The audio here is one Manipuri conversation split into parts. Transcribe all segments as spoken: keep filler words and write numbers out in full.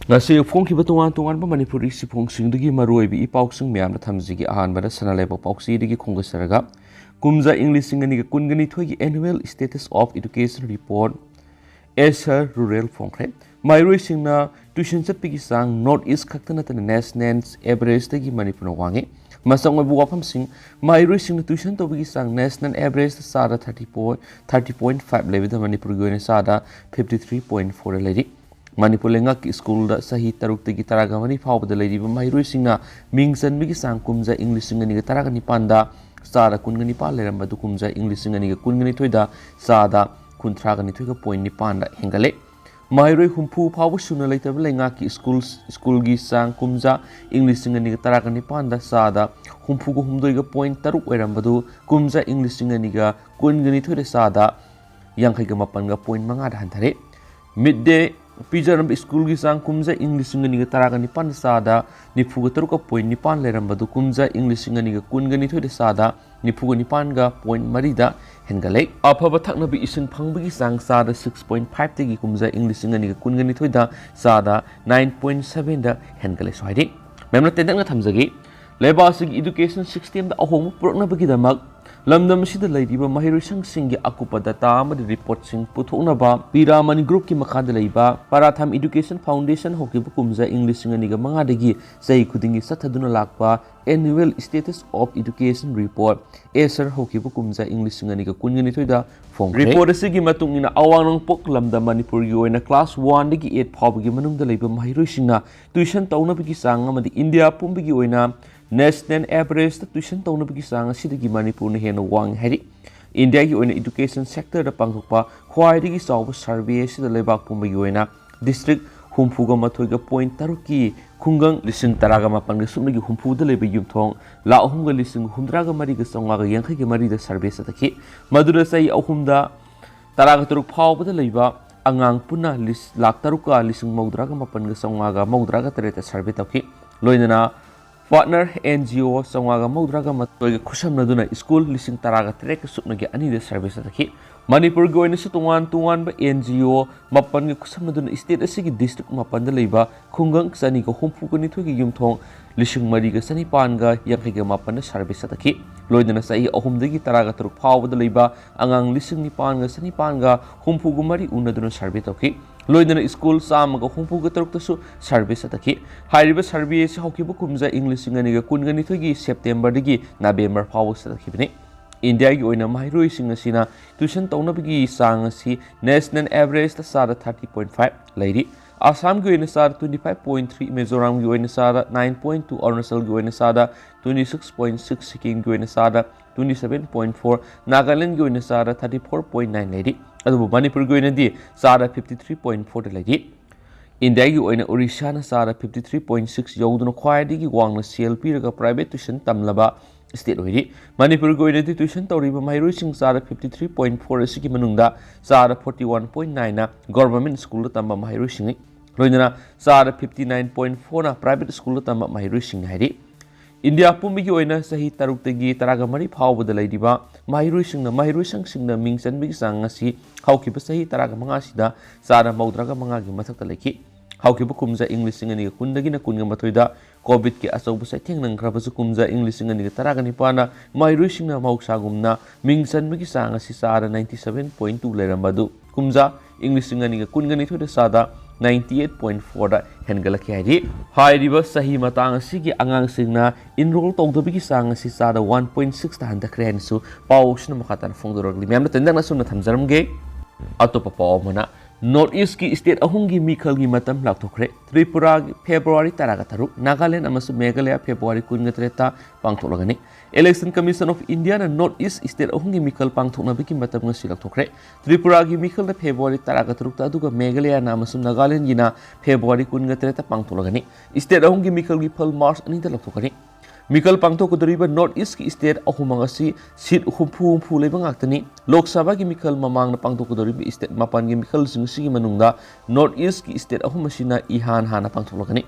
ꯉꯁꯤ ꯐꯣꯡꯈꯤꯕ ꯇꯣꯉꯥꯟ ꯇꯣꯉꯥꯟꯕ ꯃꯅꯤꯄꯨꯔꯤ ꯁꯤꯐꯣꯡꯁꯤꯡꯗꯨꯒꯤ ꯃꯔꯨꯑꯣꯏꯕ ꯏ ꯄꯥꯎꯁꯤꯡ ꯃꯌꯥꯝꯗ ꯊꯝꯖꯒꯦ꯫ ꯑꯍꯥꯟꯕꯗ ꯁꯅꯥ ꯂꯩꯕꯥꯛ ꯄꯥꯎꯆꯦꯗꯒꯤ ꯈꯣꯝꯒꯠꯆꯔꯒ, ꯀꯨꯝꯖꯥ ꯏꯪ ꯂꯤꯁꯤꯡ ꯑꯅꯤꯒ ꯀꯨꯟꯒ ꯅꯤꯊꯣꯏꯒꯤ Annual Status of Education Report, ASER rural ꯐꯣꯡꯈ꯭ꯔꯦ꯫ ꯃꯍꯩꯔꯣꯏꯁꯤꯡꯅ ꯇ꯭ꯌꯨꯁꯟ ꯆꯠꯄꯒꯤ ꯆꯥꯡ North East ꯈꯛꯇ ꯅꯠꯇꯅ national average ꯇꯒꯤ ꯃꯅꯤꯄꯨꯔꯅ ꯋꯥꯡꯉꯤ꯫ ꯃꯆꯪ ꯑꯣꯏꯕ ꯋꯥꯐꯝꯁꯤꯡ: ꯃꯍꯩꯔꯣꯏꯁꯤꯡꯅ ꯇ꯭ꯌꯨꯁꯟ ꯇꯧꯕꯒꯤ ꯆꯥꯡ national average ꯇ ꯆꯥꯗ thirty point, thirty point five ꯂꯩꯕꯗ ꯃꯅꯤꯄꯨꯔꯒꯤ ꯑꯣꯏꯅ ꯆꯥꯗ fifty three point four ꯂꯩꯔꯤ꯫ ꯃꯅꯤꯄꯨꯔ ꯂꯩꯉꯥꯛꯀꯤ ꯁ꯭ꯀꯨꯜꯗ ꯆꯍꯤ ꯇꯔꯨꯛꯇꯒꯤ ꯇꯔꯥꯒ ꯃꯔꯤ ꯐꯥꯎꯕꯗ ꯂꯩꯔꯤꯕ ꯃꯍꯩꯔꯣꯏꯁꯤꯡꯅ ꯃꯤꯡ ꯆꯟꯕꯒꯤ ꯆꯥꯡ ꯀꯨꯝꯖꯥ ꯏꯪ ꯂꯤꯁꯤꯡ ꯑꯅꯤꯒ ꯇꯔꯥꯒ ꯅꯤꯄꯥꯟꯗ ꯆꯥꯗ ꯀꯨꯟꯒ ꯅꯤꯄꯥꯟ ꯂꯩꯔꯝꯕꯗꯨ ꯀꯨꯝꯖꯥ ꯏꯪ ꯂꯤꯁꯤꯡ ꯑꯅꯤꯒ ꯀꯨꯟꯒ ꯅꯤꯊꯣꯏꯗ ꯆꯥꯗ ꯀꯨꯟꯊ꯭ꯔꯥꯒ ꯅꯤꯊꯣꯏꯒ point ꯅꯤꯄꯥꯟꯗ ꯍꯦꯟꯒꯠꯂꯦ꯫ ꯃꯍꯩꯔꯣꯏ ꯍꯨꯝꯐꯨ ꯐꯥꯎꯕ ꯁꯨꯅ ꯂꯩꯇꯕ ꯂꯩꯉꯥꯛꯀꯤ ꯁ꯭ꯀꯨꯜ, ꯁ꯭ꯀꯨꯜꯒꯤ ꯆꯥꯡ ꯀꯨꯝꯖꯥ ꯏꯪ ꯂꯤꯁꯤꯡ ꯑꯅꯤꯒ ꯇꯔꯥꯒ ꯅꯤꯄꯥꯟꯗ ꯆꯥꯗ ꯍꯨꯝꯐꯨꯒ ꯍꯨꯝꯗꯣꯏꯒ point ꯇꯔꯨꯛ ꯑꯣꯏꯔꯝꯕꯗꯨ ꯀꯨꯝꯖꯥ ꯏꯪ ꯂꯤꯁꯤꯡ ꯑꯅꯤꯒ ꯀꯨꯟꯒ ꯅꯤꯊꯣꯏꯗ ꯆꯥꯗ ꯌꯥꯡꯈꯩꯒ ꯃꯥꯄꯟꯒ point ꯃꯉꯥꯗ ꯍꯟꯊꯔꯦ꯫ Mid day ꯄꯤꯖꯔꯝꯕ ꯁ꯭ꯀꯨꯜꯒꯤ ꯆꯥꯡ ꯀꯨꯝꯖꯥ ꯏꯪ ꯂꯤꯁꯤꯡ ꯑꯅꯤꯒ ꯇꯔꯥꯒ ꯅꯤꯄꯥꯟꯗ ꯆꯥꯗ ꯅꯤꯐꯨꯒ ꯇꯔꯨꯛꯀ point ꯅꯤꯄꯥꯟ ꯂꯩꯔꯝꯕꯗꯨ ꯀꯨꯝꯖꯥ ꯏꯪ ꯂꯤꯁꯤꯡ ꯑꯅꯤꯒ ꯀꯨꯟꯒ ꯅꯤꯊꯣꯏꯗ ꯆꯥꯗ ꯅꯤꯐꯨꯒ ꯅꯤꯄꯥꯟꯒ point ꯃꯔꯤꯗ ꯍꯦꯟꯒꯠꯂꯦ꯫ ꯑꯐꯕ ꯊꯛꯅꯕ ꯏꯁꯤꯡ ꯐꯪꯕꯒꯤ ꯆꯥꯡ ꯆꯥꯗ six point five ꯇꯒꯤ ꯀꯨꯝꯖꯥ ꯏꯪ ꯂꯤꯁꯤꯡ ꯑꯅꯤꯒ ꯀꯨꯟꯒ ꯅꯤꯊꯣꯏꯗ ꯆꯥꯗ nine point sevenꯗ ꯍꯦꯟꯒꯠꯂꯦꯁꯨ ꯍꯥꯏꯔꯤ꯫ ꯃꯦꯝꯅ ꯇꯦꯟꯇꯛꯅ ꯊꯝꯖꯒꯦ꯫ ꯂꯩꯕꯥꯛ ꯑꯁꯤꯒꯤ education systemꯗ ꯑꯍꯣꯡꯕ ꯄꯨꯔꯛꯅꯕꯒꯤꯗꯃꯛ ꯂꯝꯗꯝ ꯑꯁꯤꯗ ꯂꯩꯔꯤꯕ ꯃꯍꯩꯔꯣꯏꯁꯪꯁꯤꯡꯒꯤ ꯑꯀꯨꯞꯄ data ꯑꯃꯗꯤ reportꯁꯤꯡ ꯄꯨꯊꯣꯛꯅꯕ ꯄꯤꯔꯥꯃꯅꯤ groupꯀꯤ ꯃꯈꯥꯗ ꯂꯩꯕ Paratham Education Foundation ꯍꯧꯈꯤꯕ ꯀꯨꯝꯖꯥ ꯏꯪ ꯂꯤꯁꯤꯡ ꯑꯅꯤꯒ ꯃꯉꯥꯗꯒꯤ ꯆꯍꯤ ꯈꯨꯗꯤꯡꯒꯤ ꯆꯠꯊꯗꯨꯅ ꯂꯥꯛꯄ Annual Status of Education Report, S R ꯍꯧꯈꯤꯕ ꯀꯨꯝꯖꯥ ꯏꯪ ꯂꯤꯁꯤꯡ ꯑꯅꯤꯒ ꯀꯨꯟꯒ ꯅꯤꯊꯣꯏꯗ ꯐꯣꯡꯈ꯭ꯔꯦ꯫ Report ꯑꯁꯤꯒꯤ ꯃꯇꯨꯡ ꯏꯟꯅ ꯑꯋꯥꯡ ꯅꯣꯡꯄꯣꯛ ꯂꯝꯗꯝ ꯃꯅꯤꯄꯨꯔꯒꯤ ꯑꯣꯏꯅ class one ꯗꯒꯤ eight ꯐꯥꯎꯕꯒꯤ ꯃꯅꯨꯡꯗ ꯂꯩꯕ ꯃꯍꯩꯔꯣꯏꯁꯤꯡꯅ tuition ꯇꯧꯅꯕꯒꯤ ꯆꯥꯡ ꯑꯃꯗꯤ ꯏꯟꯗꯤꯌꯥ ꯄꯨꯝꯕꯒꯤ ꯑꯣꯏꯅ national average ꯇ tuition ꯇꯧꯅꯕꯒꯤ ꯆꯥꯡ ꯑꯁꯤꯗꯒꯤ ꯃꯅꯤꯄꯨꯔꯅ ꯍꯦꯟꯅ ꯋꯥꯡꯉꯤ ꯍꯥꯏꯔꯤ꯫ ꯏꯟꯗꯤꯌꯥꯒꯤ ꯑꯣꯏꯅ education sector ꯗ ꯄꯥꯡꯊꯣꯛꯄ ꯈ꯭ꯋꯥꯏꯗꯒꯤ ꯆꯥꯎꯕ survey ꯑꯁꯤꯗ ꯂꯩꯕꯥꯛ ꯄꯨꯝꯕꯒꯤ ꯑꯣꯏꯅ district ꯍꯨꯝꯐꯨꯒ ꯃꯥꯊꯣꯏꯒ point ꯇꯔꯨꯛꯀꯤ ꯈꯨꯡꯒꯪ ꯂꯤꯁꯤꯡ ꯇꯔꯥꯒ ꯃꯥꯄꯟꯒ ꯁꯨꯞꯅꯒꯤ ꯍꯨꯝꯐꯨꯗ ꯂꯩꯕ ꯌꯨꯝꯊꯣꯡ ꯂꯥꯈ ꯑꯍꯨꯝꯒ ꯂꯤꯁꯤꯡ ꯍꯨꯝꯗ꯭ꯔꯥꯒ ꯃꯔꯤꯒ ꯆꯥꯝꯃꯉꯥꯒ ꯌꯥꯡꯈꯩꯒ ꯃꯔꯤꯗ survey ꯆꯠꯊꯈꯤ꯫ ꯃꯗꯨꯗ ꯆꯍꯤ ꯑꯍꯨꯝꯗ ꯇꯔꯥꯒ ꯇꯔꯨꯛ ꯐꯥꯎꯕꯗ ꯂꯩꯕ ꯑꯉꯥꯡ ꯄꯨꯟꯅ ꯂꯤꯁ-, ꯂꯥꯈ ꯇꯔꯨꯛꯀ ꯂꯤꯁꯤꯡ ꯃꯧꯗ꯭ꯔꯥꯒ ꯃꯥꯄꯟꯒ ꯆꯥꯝꯃꯉꯥꯒ ꯃꯧꯗ꯭ꯔꯥꯒ ꯇꯔꯦꯠꯇ survey ꯇꯧꯈꯤ꯫ ꯂꯣꯏꯅꯅ partner N G O ꯆꯥꯝꯃꯉꯥꯒ ꯃꯧꯗ꯭ꯔꯥꯒ ꯃꯥꯊꯣꯏꯒ ꯈꯨꯠꯁꯝꯅꯗꯨꯅ ꯁ꯭ꯀꯨꯜ ꯂꯤꯁꯤꯡ ꯇꯔꯥꯒ ꯇꯔꯦꯠꯀ ꯁꯨꯞꯅꯒꯤ ꯑꯅꯤꯗ survey ꯆꯠꯊꯈꯤ꯫ ꯃꯅꯤꯄꯨꯔꯒꯤ ꯑꯣꯏꯅꯁꯨ ꯇꯣꯉꯥꯟ ꯇꯣꯉꯥꯟꯕ N G O ꯃꯥꯄꯟꯒ ꯈꯨꯠꯁꯝꯅꯗꯨꯅ state ꯑꯁꯤꯒꯤ district ꯃꯥꯄꯟꯗ ꯂꯩꯕ ꯈꯨꯡꯒꯪ ꯆꯅꯤꯒ ꯍꯨꯝꯐꯨꯒ ꯅꯤꯊꯣꯏꯒꯤ ꯌꯨꯝꯊꯣꯡ ꯂꯤꯁꯤꯡ ꯃꯔꯤꯒ ꯆꯅꯤꯄꯥꯟꯒ ꯌꯥꯡꯈꯩꯒ ꯃꯥꯄꯟꯗ survey ꯆꯠꯊꯈꯤ꯫ ꯂꯣꯏꯅꯅ ꯆꯍꯤ ꯑꯍꯨꯝꯗꯒꯤ ꯇꯔꯥꯒ ꯇꯔꯨꯛ ꯐꯥꯎꯕꯗ ꯂꯩꯕ ꯑꯉꯥꯡ ꯂꯤꯁꯤꯡ ꯅꯤꯄꯥꯟꯒ ꯆꯅꯤꯄꯥꯟꯒ ꯍꯨꯝꯐꯨꯒ ꯃꯔꯤ ꯎꯅꯗꯨꯅ survey ꯇꯧꯈꯤ꯫ ꯂꯣꯏꯅꯅ school ꯆꯥꯝꯃꯒ ꯍꯨꯝꯐꯨꯒ ꯇꯔꯨꯛꯇꯁꯨ survey ꯆꯠꯊꯈꯤ꯫ ꯍꯥꯏꯔꯤꯕ survey ꯑꯁꯤ ꯍꯧꯈꯤꯕ ꯀꯨꯝꯖꯥ ꯏꯪ ꯂꯤꯁꯤꯡ ꯑꯅꯤꯒ ꯀꯨꯟꯒ ꯅꯤꯊꯣꯏꯒꯤ Septemberꯗꯒꯤ November ꯐꯥꯎꯕ ꯆꯠꯊꯈꯤꯕꯅꯤ꯫ ꯏꯟꯗꯤꯌꯥꯒꯤ ꯑꯣꯏꯅ ꯃꯍꯩꯔꯣꯏꯁꯤꯡ ꯑꯁꯤꯅ tuition ꯇꯧꯅꯕꯒꯤ ꯆꯥꯡ ꯑꯁꯤ national averageꯇ ꯆꯥꯗ thirty point five ꯂꯩꯔꯤ꯫ ꯑꯁꯥꯝꯒꯤ ꯑꯣꯏꯅ ꯆꯥꯗ twenty five point three, ꯃꯤꯖꯣꯔꯥꯝꯒꯤ ꯑꯣꯏꯅ ꯆꯥꯗ nine point two, ꯑꯔꯨꯅꯥꯆꯜꯒꯤ ꯑꯣꯏꯅ ꯆꯥꯗ twenty six point six, ꯁꯤꯛꯀꯤꯝꯒꯤ ꯑꯣꯏꯅ ꯆꯥꯗ twenty seven point four, ꯅꯥꯒꯥꯂꯦꯟꯒꯤ ꯑꯣꯏꯅ ꯆꯥꯗ thirty four point nine ꯂꯩꯔꯤ꯫ ꯑꯗꯨꯕꯨ ꯃꯅꯤꯄꯨꯔꯒꯤ ꯑꯣꯏꯅꯗꯤ ꯆꯥꯗ fifty three point fourꯗ ꯂꯩꯔꯤ꯫ ꯏꯟꯗꯤꯌꯥꯒꯤ ꯑꯣꯏꯅ ꯑꯣꯔꯤꯁꯥꯅ ꯆꯥꯗ fifty three point six ꯌꯧꯗꯨꯅ ꯈ꯭ꯋꯥꯏꯗꯒꯤ ꯋꯥꯡꯅ ꯁꯦꯜ ꯄꯤꯔꯒ private tuition ꯇꯝꯂꯕ state ꯑꯣꯏꯔꯤ꯫ ꯃꯅꯤꯄꯨꯔꯒꯤ ꯑꯣꯏꯅꯗꯤ tuition ꯇꯧꯔꯤꯕ ꯃꯍꯩꯔꯣꯏꯁꯤꯡ ꯆꯥꯗ fifty three point four ꯑꯁꯤꯒꯤ ꯃꯅꯨꯡꯗ ꯆꯥꯗ forty one point nineꯅ government schoolꯗ ꯇꯝꯕ ꯃꯍꯩꯔꯣꯏꯁꯤꯡꯅꯤ꯫ ꯂꯣꯏꯅꯅ ꯆꯥꯗ fifty nine point fourꯅ private schoolꯗ ꯇꯝꯕ ꯃꯍꯩꯔꯣꯏꯁꯤꯡꯅꯤ ꯍꯥꯏꯔꯤ꯫ ꯏꯟꯗꯤꯌꯥ ꯄꯨꯝꯕꯒꯤ ꯑꯣꯏꯅ ꯆꯍꯤ ꯇꯔꯨꯛꯇꯒꯤ ꯇꯔꯥꯒ ꯃꯔꯤ ꯐꯥꯎꯕꯗ ꯂꯩꯔꯤꯕ ꯃꯍꯩꯔꯣꯏꯁꯤꯡꯅ ꯃꯍꯩꯔꯣꯏꯁꯪꯁꯤꯡꯗ ꯃꯤꯡ ꯆꯟꯕꯒꯤ ꯆꯥꯡ ꯑꯁꯤ ꯍꯧꯈꯤꯕ ꯆꯍꯤ ꯇꯔꯥꯒ ꯃꯉꯥꯁꯤꯗ ꯆꯥꯗ ꯃꯧꯗ꯭ꯔꯥꯒ ꯃꯉꯥꯒꯤ ꯃꯊꯛꯇ ꯂꯩꯈꯤ꯫ ꯍꯧꯈꯤꯕ ꯀꯨꯝꯖꯥ ꯏꯪ ꯂꯤꯁꯤꯡ ꯑꯅꯤꯒ ꯀꯨꯟꯗꯒꯤꯅ ꯀꯨꯟꯒ ꯃꯥꯊꯣꯏꯗ COVIDꯀꯤ ꯑꯆꯧꯕ ꯆꯩꯊꯦꯡ ꯅꯪꯈ꯭ꯔꯕꯁꯨ ꯀꯨꯝꯖꯥ ꯏꯪ ꯂꯤꯁꯤꯡ ꯑꯅꯤꯒ ꯇꯔꯥꯒ ꯅꯤꯄꯥꯟꯅ ꯃꯍꯩꯔꯣꯏꯁꯤꯡꯅ ꯃꯍꯧꯁꯥꯒꯨꯝꯅ ꯃꯤꯡ ꯆꯟꯕꯒꯤ ꯆꯥꯡ ꯑꯁꯤ ꯆꯥꯗ ninety seven point two ꯂꯩꯔꯝꯕ ꯑꯗꯨ ꯀꯨꯝꯖꯥ ꯏꯪ ꯂꯤꯁꯤꯡ ꯑꯅꯤꯒ ꯀꯨꯟꯒ ꯅꯤꯊꯣꯏꯗ ꯆꯥꯗ ninety eight point fourꯗ ꯍꯦꯟꯒꯠꯂꯛꯈꯤ ꯍꯥꯏꯔꯤ꯫ ꯍꯥꯏꯔꯤꯕ ꯆꯍꯤ ꯃꯇꯥꯡ ꯑꯁꯤꯒꯤ ꯑꯉꯥꯡꯁꯤꯡꯅ enroll ꯇꯧꯗꯕꯒꯤ ꯆꯥꯡ ꯑꯁꯤ ꯆꯥꯗ one point sixꯇ ꯍꯟꯊꯈ꯭ꯔꯦ ꯍꯥꯏꯅꯁꯨ ꯄꯥꯎ ꯑꯁꯤꯅ ꯃꯈꯥ ꯇꯥꯅ ꯐꯣꯡꯗꯣꯔꯛꯂꯤ꯫ ꯃꯌꯥꯝꯅ ꯇꯦꯟꯇꯛꯅ ꯑꯁꯨꯝꯅ ꯊꯝꯖꯔꯝꯒꯦ꯫ ꯑꯇꯣꯞꯄ ꯄꯥꯎ ꯑꯃꯅ, North Eastꯀꯤ state ꯑꯍꯨꯝꯒꯤ ꯃꯤꯈꯜꯒꯤ ꯃꯇꯝ ꯂꯥꯎꯊꯣꯛꯈ꯭ꯔꯦ꯫ ꯇ꯭ꯔꯤꯄꯨꯔꯥꯒꯤ February ꯇꯔꯥꯒ ꯇꯔꯨꯛ, ꯅꯥꯒꯥꯂꯦꯟ ꯑꯃꯁꯨꯡ ꯃꯦꯘꯥꯂꯌꯥ February ꯀꯨꯟꯒ ꯇꯔꯦꯠꯇ ꯄꯥꯡꯊꯣꯛꯂꯒꯅꯤ꯫ Election Commission of Indiaꯅ North East state ꯑꯍꯨꯝꯒꯤ ꯃꯤꯈꯜ ꯄꯥꯡꯊꯣꯛꯅꯕꯒꯤ ꯃꯇꯝ ꯉꯁꯤ ꯂꯥꯎꯊꯣꯛꯈ꯭ꯔꯦ꯫ ꯇ꯭ꯔꯤꯄꯨꯔꯥꯒꯤ ꯃꯤꯈꯜꯅ February ꯇꯔꯥꯒ ꯇꯔꯨꯛꯇ, ꯑꯗꯨꯒ ꯃꯦꯘꯥꯂꯌꯥꯅ ꯑꯃꯁꯨꯡ ꯅꯥꯒꯥꯂꯦꯟꯒꯤꯅ February ꯀꯨꯟꯒ ꯇꯔꯦꯠꯇ ꯄꯥꯡꯊꯣꯛꯂꯒꯅꯤ꯫ State ꯑꯍꯨꯝꯒꯤ ꯃꯤꯈꯜꯒꯤ ꯐꯜ March ꯑꯅꯤꯗ ꯂꯥꯎꯊꯣꯛꯀꯅꯤ꯫ ꯃꯤꯈꯜ ꯄꯥꯡꯊꯣꯛꯀꯗꯧꯔꯤꯕ North Eastꯀꯤ state ꯑꯍꯨꯝꯃꯛ ꯑꯁꯤ seat ꯍꯨꯝꯐꯨ ꯍꯨꯝꯐꯨ ꯂꯩꯕ ꯉꯥꯛꯇꯅꯤ꯫ ꯂꯣꯛ ꯁꯚꯥꯒꯤ ꯃꯤꯈꯜ ꯃꯃꯥꯡꯗ ꯄꯥꯡꯊꯣꯛꯀꯗꯧꯔꯤꯕ state ꯃꯥꯄꯟꯒꯤ ꯃꯤꯈꯜꯁꯤꯡ ꯑꯁꯤꯒꯤ ꯃꯅꯨꯡꯗ North Eastꯀꯤ state ꯑꯍꯨꯝ ꯑꯁꯤꯅ ꯏꯍꯥꯟ ꯍꯥꯟꯅ ꯄꯥꯡꯊꯣꯛꯂꯛꯀꯅꯤ꯫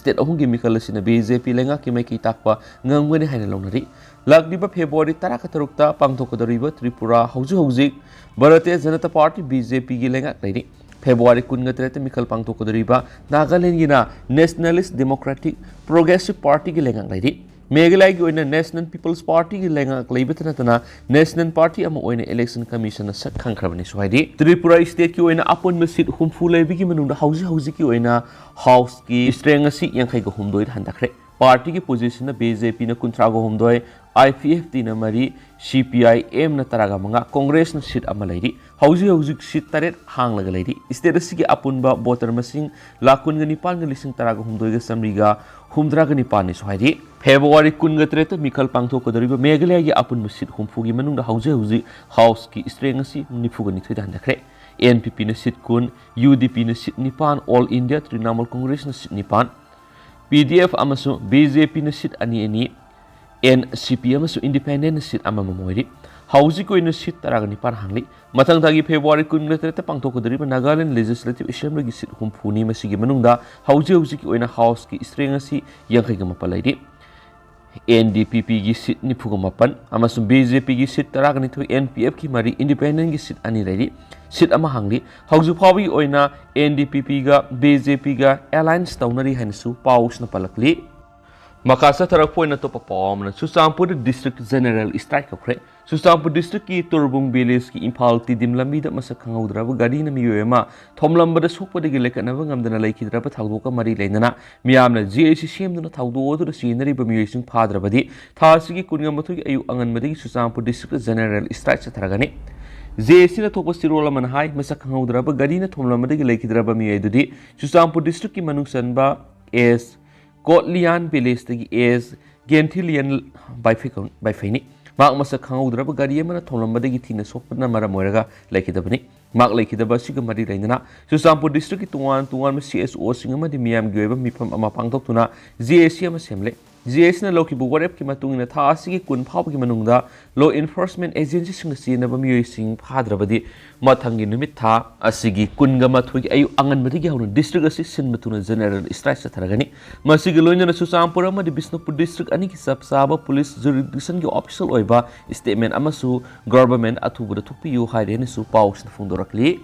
ꯁ꯭ꯇꯦꯠ ꯑꯍꯨꯝꯒꯤ ꯃꯤꯈꯜ ꯑꯁꯤꯅ ꯕꯤ ꯖꯦ ꯄꯤ ꯂꯩꯉꯥꯛꯀꯤ ꯃꯥꯏꯀꯩ ꯇꯥꯛꯄ ꯉꯝꯒꯅꯤ ꯍꯥꯏꯅ ꯂꯧꯅꯔꯤ꯫ ꯂꯥꯛꯂꯤꯕ ꯐꯦꯕ꯭ꯔꯨꯋꯥꯔꯤ ꯇꯔꯥꯒ ꯇꯔꯨꯛꯇ ꯄꯥꯡꯊꯣꯛꯀꯗꯧꯔꯤꯕ ꯇ꯭ꯔꯤꯄꯨꯔꯥ, ꯍꯧꯖꯤꯛ ꯍꯧꯖꯤꯛ Bharatiya Janata party, B J ꯄꯤꯒꯤ ꯂꯩꯉꯥꯛ ꯂꯩꯔꯤ꯫ ꯐꯦꯕ꯭ꯔꯨꯋꯥꯔꯤ ꯀꯨꯟꯒ ꯇꯔꯦꯠꯇ ꯃꯤꯈꯜ ꯄꯥꯡꯊꯣꯛꯀꯗꯧꯔꯤꯕ ꯅꯥꯒꯥꯂꯦꯟꯒꯤꯅ ꯅꯦꯁꯅꯦꯂꯤꯁ ꯗꯦꯃꯣꯀ꯭ꯔꯦꯇꯤꯛ ꯄ꯭ꯔꯣꯒ꯭ꯔꯦꯁꯤꯚ ꯄꯥꯔꯇꯤꯒꯤ ꯂꯩꯉꯥꯛ ꯂꯩꯔꯤ꯫ ꯃꯦꯘꯥꯂꯌꯥꯒꯤ ꯑꯣꯏꯅ ꯅꯦꯁꯅꯦꯜ ꯄꯤꯄꯜꯁ ꯄꯥꯔꯇꯤꯒꯤ ꯂꯩꯉꯥꯛ ꯂꯩꯕꯇ ꯅꯠꯇꯅ ꯅꯦꯁꯅꯦꯜ ꯄꯥꯔꯇꯤ ꯑꯃ ꯑꯣꯏꯅ ꯏꯂꯦꯛꯁꯟ ꯀꯃꯤꯁꯟꯅ ꯁꯛ ꯈꯪꯈ꯭ꯔꯕꯅꯤꯁꯨ ꯍꯥꯏꯔꯤ꯫ ꯇ꯭ꯔꯤꯄꯨꯔꯥ ꯁ꯭ꯇꯦꯠꯀꯤ ꯑꯣꯏꯅ ꯑꯄꯨꯟꯕ ꯁꯤꯠ ꯍꯨꯝꯐꯨ ꯂꯩꯕꯒꯤ ꯃꯅꯨꯡꯗ ꯍꯧꯖꯤꯛ ꯍꯧꯖꯤꯛꯀꯤ ꯑꯣꯏꯅ ꯍꯥꯎꯁꯀꯤ ꯁ꯭ꯇ꯭ꯔꯦꯡ ꯑꯁꯤ ꯌꯥꯡꯈꯩꯒ ꯍꯨꯝꯗꯣꯏꯗ ꯍꯟꯊꯈ꯭ꯔꯦ꯫ ꯄꯥꯔꯇꯤꯒꯤ ꯄꯣꯖꯤꯁꯟꯅ ꯕꯤ ꯖꯦ ꯄꯤꯅ ꯀꯨꯟꯊ꯭ꯔꯥꯒ ꯍꯨꯝꯗꯣꯏ, ꯑꯥꯏ ꯄꯤ ꯑꯦꯐ ꯇꯤꯅ ꯃꯔꯤ, ꯁꯤ ꯄꯤ ꯑꯥꯏ ꯑꯦꯝꯅ ꯇꯔꯥꯒ ꯃꯉꯥ, ꯀꯣꯡꯒ꯭ꯔꯦꯁꯅ ꯁꯤꯠ ꯑꯃ ꯂꯩꯔꯤ꯫ ꯍꯧꯖꯤꯛ ꯍꯧꯖꯤꯛ ꯁꯤꯠ ꯇꯔꯦꯠ ꯍꯥꯡꯂꯒ ꯂꯩꯔꯤ꯫ ꯁ꯭ꯇꯦꯠ ꯑꯁꯤꯒꯤ ꯑꯄꯨꯟꯕ ꯚꯣꯇꯔ ꯃꯁꯤꯡ ꯂꯥꯈ ꯀꯨꯟꯒ ꯅꯤꯄꯥꯟꯒ ꯂꯤꯁꯤꯡ ꯇꯔꯥꯒ ꯍꯨꯝꯗꯣꯏꯒ ꯆꯥꯃꯔꯤꯒ ꯍꯨꯝꯗ꯭ꯔꯥꯒ ꯅꯤꯄꯥꯟꯅꯤꯁꯨ ꯍꯥꯏꯔꯤ꯫ ꯐꯦꯕ꯭ꯔꯨꯋꯥꯔꯤ ꯀꯨꯟꯒ ꯇꯔꯦꯠꯇ ꯃꯤꯈꯜ ꯄꯥꯡꯊꯣꯛꯀꯗꯧꯔꯤꯕ ꯃꯦꯘꯥꯂꯌꯥꯒꯤ ꯑꯄꯨꯟꯕ ꯁꯤꯠ ꯍꯨꯝꯐꯨꯒꯤ ꯃꯅꯨꯡꯗ ꯍꯧꯖꯤꯛ ꯍꯧꯖꯤꯛ ꯍꯥꯎꯁꯀꯤ ꯁ꯭ꯇ꯭ꯔꯦꯡ ꯑꯁꯤ ꯅꯤꯐꯨꯒ ꯅꯤꯊꯣꯏꯗ ꯍꯟꯊꯈ꯭ꯔꯦ꯫ ꯑꯦꯟ ꯄꯤ ꯄꯤꯅ ꯁꯤꯠ ꯀꯨꯟ, ꯌꯨ ꯗꯤ ꯄꯤꯅ ꯁꯤꯠ ꯅꯤꯄꯥꯟ, ꯑꯣꯜ ꯏꯟꯗꯤꯌꯥ ꯇ꯭ꯔꯤꯅꯥꯃꯨꯜ ꯀꯣꯡꯒ꯭ꯔꯦꯁꯅ ꯁꯤꯠ ꯅꯤꯄꯥꯟ, ꯄꯤ ꯗꯤ ꯑꯦꯐ ꯑꯃꯁꯨꯡ ꯕꯤ ꯖꯦ ꯄꯤꯅ ꯁꯤꯠ ꯑꯅꯤ ꯑꯅꯤ, ꯑꯦꯟ ꯁꯤ ꯄꯤ ꯑꯃꯁꯨꯡ ꯏꯟꯗꯤꯄꯦꯟꯗꯦꯟꯅ ꯁꯤꯠ ꯑꯃꯃꯝ ꯑꯣꯏꯔꯤ꯫ ꯍꯧꯖꯤꯛꯀꯤ ꯑꯣꯏꯅ ꯁꯤꯠ ꯇꯔꯥꯒ ꯅꯤꯄꯥꯟ ꯍꯥꯡꯂꯤ꯫ ꯃꯊꯪ ꯊꯥꯒꯤ ꯐꯦꯕ꯭ꯔꯨꯋꯥꯔꯤ ꯀꯨꯟꯒ ꯇꯔꯦꯠꯇ ꯄꯥꯡꯊꯣꯛꯀꯗꯧꯔꯤꯕ ꯅꯥꯒꯥꯂꯦꯟ ꯂꯦꯖꯤꯁꯂꯦꯇꯤꯚ ꯑꯦꯁꯦꯝꯕ꯭ꯂꯤꯒꯤ ꯁꯤꯠ ꯍꯨꯝꯐꯨꯅꯤ꯫ ꯃꯁꯤꯒꯤ ꯃꯅꯨꯡꯗ ꯍꯧꯖꯤꯛ ꯍꯧꯖꯤꯛꯀꯤ ꯑꯣꯏꯅ ꯍꯥꯎꯁꯀꯤ ꯁ꯭ꯇ꯭ꯔꯦꯡ ꯑꯁꯤ ꯌꯥꯡꯈꯩꯒ ꯃꯥꯄꯟ ꯂꯩꯔꯤ꯫ ꯑꯦꯟ ꯗꯤ ꯄꯤ ꯄꯤꯒꯤ ꯁꯤꯠ ꯅꯤꯐꯨꯒ ꯃꯥꯄꯟ ꯑꯃꯁꯨꯡ ꯕꯤ ꯖꯦ ꯄꯤꯒꯤ ꯁꯤꯠ ꯇꯔꯥꯒ ꯅꯤꯊꯣꯏ, ꯑꯦꯟ ꯄꯤ ꯑꯦꯐꯀꯤ ꯃꯔꯤ, ꯏꯟꯗꯤꯄꯦꯟꯗꯦꯟꯒꯤ ꯁꯤꯠ ꯑꯅꯤ ꯂꯩꯔꯤ꯫ ꯁꯤꯠ ꯑꯃ ꯍꯥꯡꯂꯤ꯫ ꯍꯧꯖꯤꯛ ꯐꯥꯎꯕꯒꯤ ꯑꯣꯏꯅ ꯑꯦꯟ ꯗꯤ ꯄꯤ ꯄꯤꯒ ꯕꯤ ꯖꯦ ꯄꯤꯒ ꯑꯦꯂꯥꯏꯟꯁ ꯇꯧꯅꯔꯤ ꯍꯥꯏꯅꯁꯨ ꯄꯥꯎꯁꯤꯅ ꯄꯜꯂꯛꯂꯤ꯫ ꯃꯈꯥ ꯆꯠꯊꯔꯛꯄ ꯑꯣꯏꯅ ꯑꯇꯣꯞꯄ ꯄꯥꯎ ꯑꯃꯅ, ꯆꯨꯔꯆꯥꯟꯄꯨꯔꯗ ꯗꯤꯁꯇ꯭ꯔꯤꯛ ꯖꯦꯅꯔꯦꯜ ꯁ꯭ꯇ꯭ꯔꯥꯏꯛ ꯇꯧꯈ꯭ꯔꯦ꯫ ꯆꯨꯔꯆꯥꯟꯄꯨꯔ ꯗꯤꯁꯇ꯭ꯔꯤꯛꯀꯤ ꯇꯣꯔꯕꯨꯡ ꯚꯤꯂꯦꯖꯀꯤ ꯏꯝꯐꯥꯜ ꯇꯤꯗꯤꯝ ꯂꯝꯕꯤꯗ ꯃꯁꯛ ꯈꯪꯍꯧꯗ꯭ꯔꯕ ꯒꯥꯔꯤꯅ ꯃꯤꯑꯣꯏ ꯑꯃ ꯊꯣꯝꯂꯝꯕꯗ ꯁꯣꯛꯄꯗꯒꯤ ꯂꯩꯈꯠꯅꯕ ꯉꯝꯗꯅ ꯂꯩꯈꯤꯗ꯭ꯔꯕ ꯊꯧꯗꯣꯛꯀ ꯃꯔꯤ ꯂꯩꯅꯅ ꯃꯤꯌꯥꯝꯅ ꯖꯦ ꯑꯦ ꯁꯤ ꯁꯦꯝꯗꯨꯅ ꯊꯧꯗꯣꯛ ꯑꯗꯨꯗ ꯆꯦꯟꯅꯔꯤꯕ ꯃꯤꯑꯣꯏꯁꯤꯡ ꯐꯥꯗ꯭ꯔꯕꯗꯤ ꯊꯥ ꯑꯁꯤꯒꯤ ꯀꯨꯟꯒ ꯃꯥꯊꯣꯏꯒꯤ ꯑꯌꯨꯛ ꯑꯉꯟꯕꯗꯒꯤ ꯆꯨꯔꯆꯥꯟꯄꯨꯔ ꯗꯤꯁꯇ꯭ꯔꯤꯛꯇ ꯖꯦꯅꯔꯦꯜ ꯁ꯭ꯇ꯭ꯔꯥꯏꯛ ꯆꯠꯊꯔꯒꯅꯤ꯫ ꯖꯦ ꯑꯦ ꯁꯤꯅ ꯊꯣꯛꯄ ꯆꯦꯔꯣꯜ ꯑꯃꯅ ꯍꯥꯏ, ꯃꯁꯛ ꯈꯪꯍꯧꯗ꯭ꯔꯕ ꯒꯥꯔꯤꯅ ꯊꯣꯝꯂꯝꯕꯗꯒꯤ ꯂꯩꯈꯤꯗ꯭ꯔꯕ ꯃꯤꯑꯣꯏ ꯑꯗꯨꯗꯤ ꯆꯨꯔꯆꯥꯟꯄꯨꯔ ꯗꯤꯁꯇ꯭ꯔꯤꯛꯀꯤ ꯃꯅꯨꯡ ꯆꯟꯕ ꯑꯦꯁ ꯀꯣꯠꯂꯤꯌꯥꯟ ꯚꯤꯂꯦꯖꯇꯒꯤ ꯑꯦꯁ ꯒꯦꯟꯊꯤꯂꯤꯌꯟ ꯕꯥꯏꯐꯩꯀꯧ-, ꯕꯥꯏꯐꯩꯅꯤ꯫ ꯃꯍꯥꯛ ꯃꯁꯛ ꯈꯪꯍꯧꯗ꯭ꯔꯕ ꯒꯥꯔꯤ ꯑꯃꯅ ꯊꯣꯝꯂꯝꯕꯗꯒꯤ ꯊꯤꯅ ꯁꯣꯛꯄꯅ ꯃꯔꯝ ꯑꯣꯏꯔꯒ ꯂꯩꯈꯤꯗꯕꯅꯤ꯫ ꯃꯍꯥꯛ ꯂꯩꯈꯤꯗꯕ ꯑꯁꯤꯒ ꯃꯔꯤ ꯂꯩꯅꯅ ꯆꯨꯔꯆꯥꯟꯄꯨꯔ ꯗꯤꯁꯇ꯭ꯔꯤꯛꯀꯤ ꯇꯣꯉꯥꯟ ꯇꯣꯉꯥꯟꯕ ꯁꯤ ꯑꯦꯁ ꯑꯣꯁꯤꯡ ꯑꯃꯗꯤ ꯃꯤꯌꯥꯝꯒꯤ ꯑꯣꯏꯕ ꯃꯤꯐꯝ ꯑꯃ ꯄꯥꯡꯊꯣꯛꯇꯨꯅ ꯖꯦ ꯑꯦ ꯁꯤ ꯑꯃ ꯁꯦꯝꯂꯦ꯫ ꯖꯤ ꯑꯦꯁꯅ ꯂꯧꯈꯤꯕ ꯋꯥꯔꯦꯞꯀꯤ ꯃꯇꯨꯡ ꯏꯟꯅ, ꯊꯥ ꯑꯁꯤꯒꯤ ꯀꯨꯟ ꯐꯥꯎꯕꯒꯤ ꯃꯅꯨꯡꯗ law enforcement agencyꯁꯤꯡꯅ ꯆꯦꯟꯅꯕ ꯃꯤꯑꯣꯏꯁꯤꯡ ꯐꯥꯗ꯭ꯔꯕꯗꯤ, ꯃꯊꯪꯒꯤ ꯅꯨꯃꯤꯠ ꯊꯥ ꯑꯁꯤꯒꯤ ꯀꯨꯟꯒ ꯃꯥꯊꯣꯏꯒꯤ ꯑꯌꯨꯛ ꯑꯉꯟꯕꯗꯒꯤ ꯍꯧꯅ district ꯑꯁꯤ ꯁꯤꯟꯕ ꯊꯨꯡꯅ general strike ꯆꯠꯊꯔꯒꯅꯤ꯫ ꯃꯁꯤꯒ ꯂꯣꯏꯅꯅ ꯆꯨꯔꯆꯥꯟꯄꯨꯔ ꯑꯃꯗꯤ ꯕꯤꯁꯅꯨꯄꯨꯔ district ꯑꯅꯤꯒꯤ ꯆꯞ ꯆꯥꯕ police jurisdictionꯒꯤ official ꯑꯣꯏꯕ statement ꯑꯃꯁꯨ government ꯑꯊꯨꯕꯗ ꯊꯣꯛꯄꯤꯌꯨ ꯍꯥꯏꯔꯦꯅꯁꯨ ꯄꯥꯎꯁꯤꯅ ꯐꯣꯡꯗꯣꯔꯛꯂꯤ꯫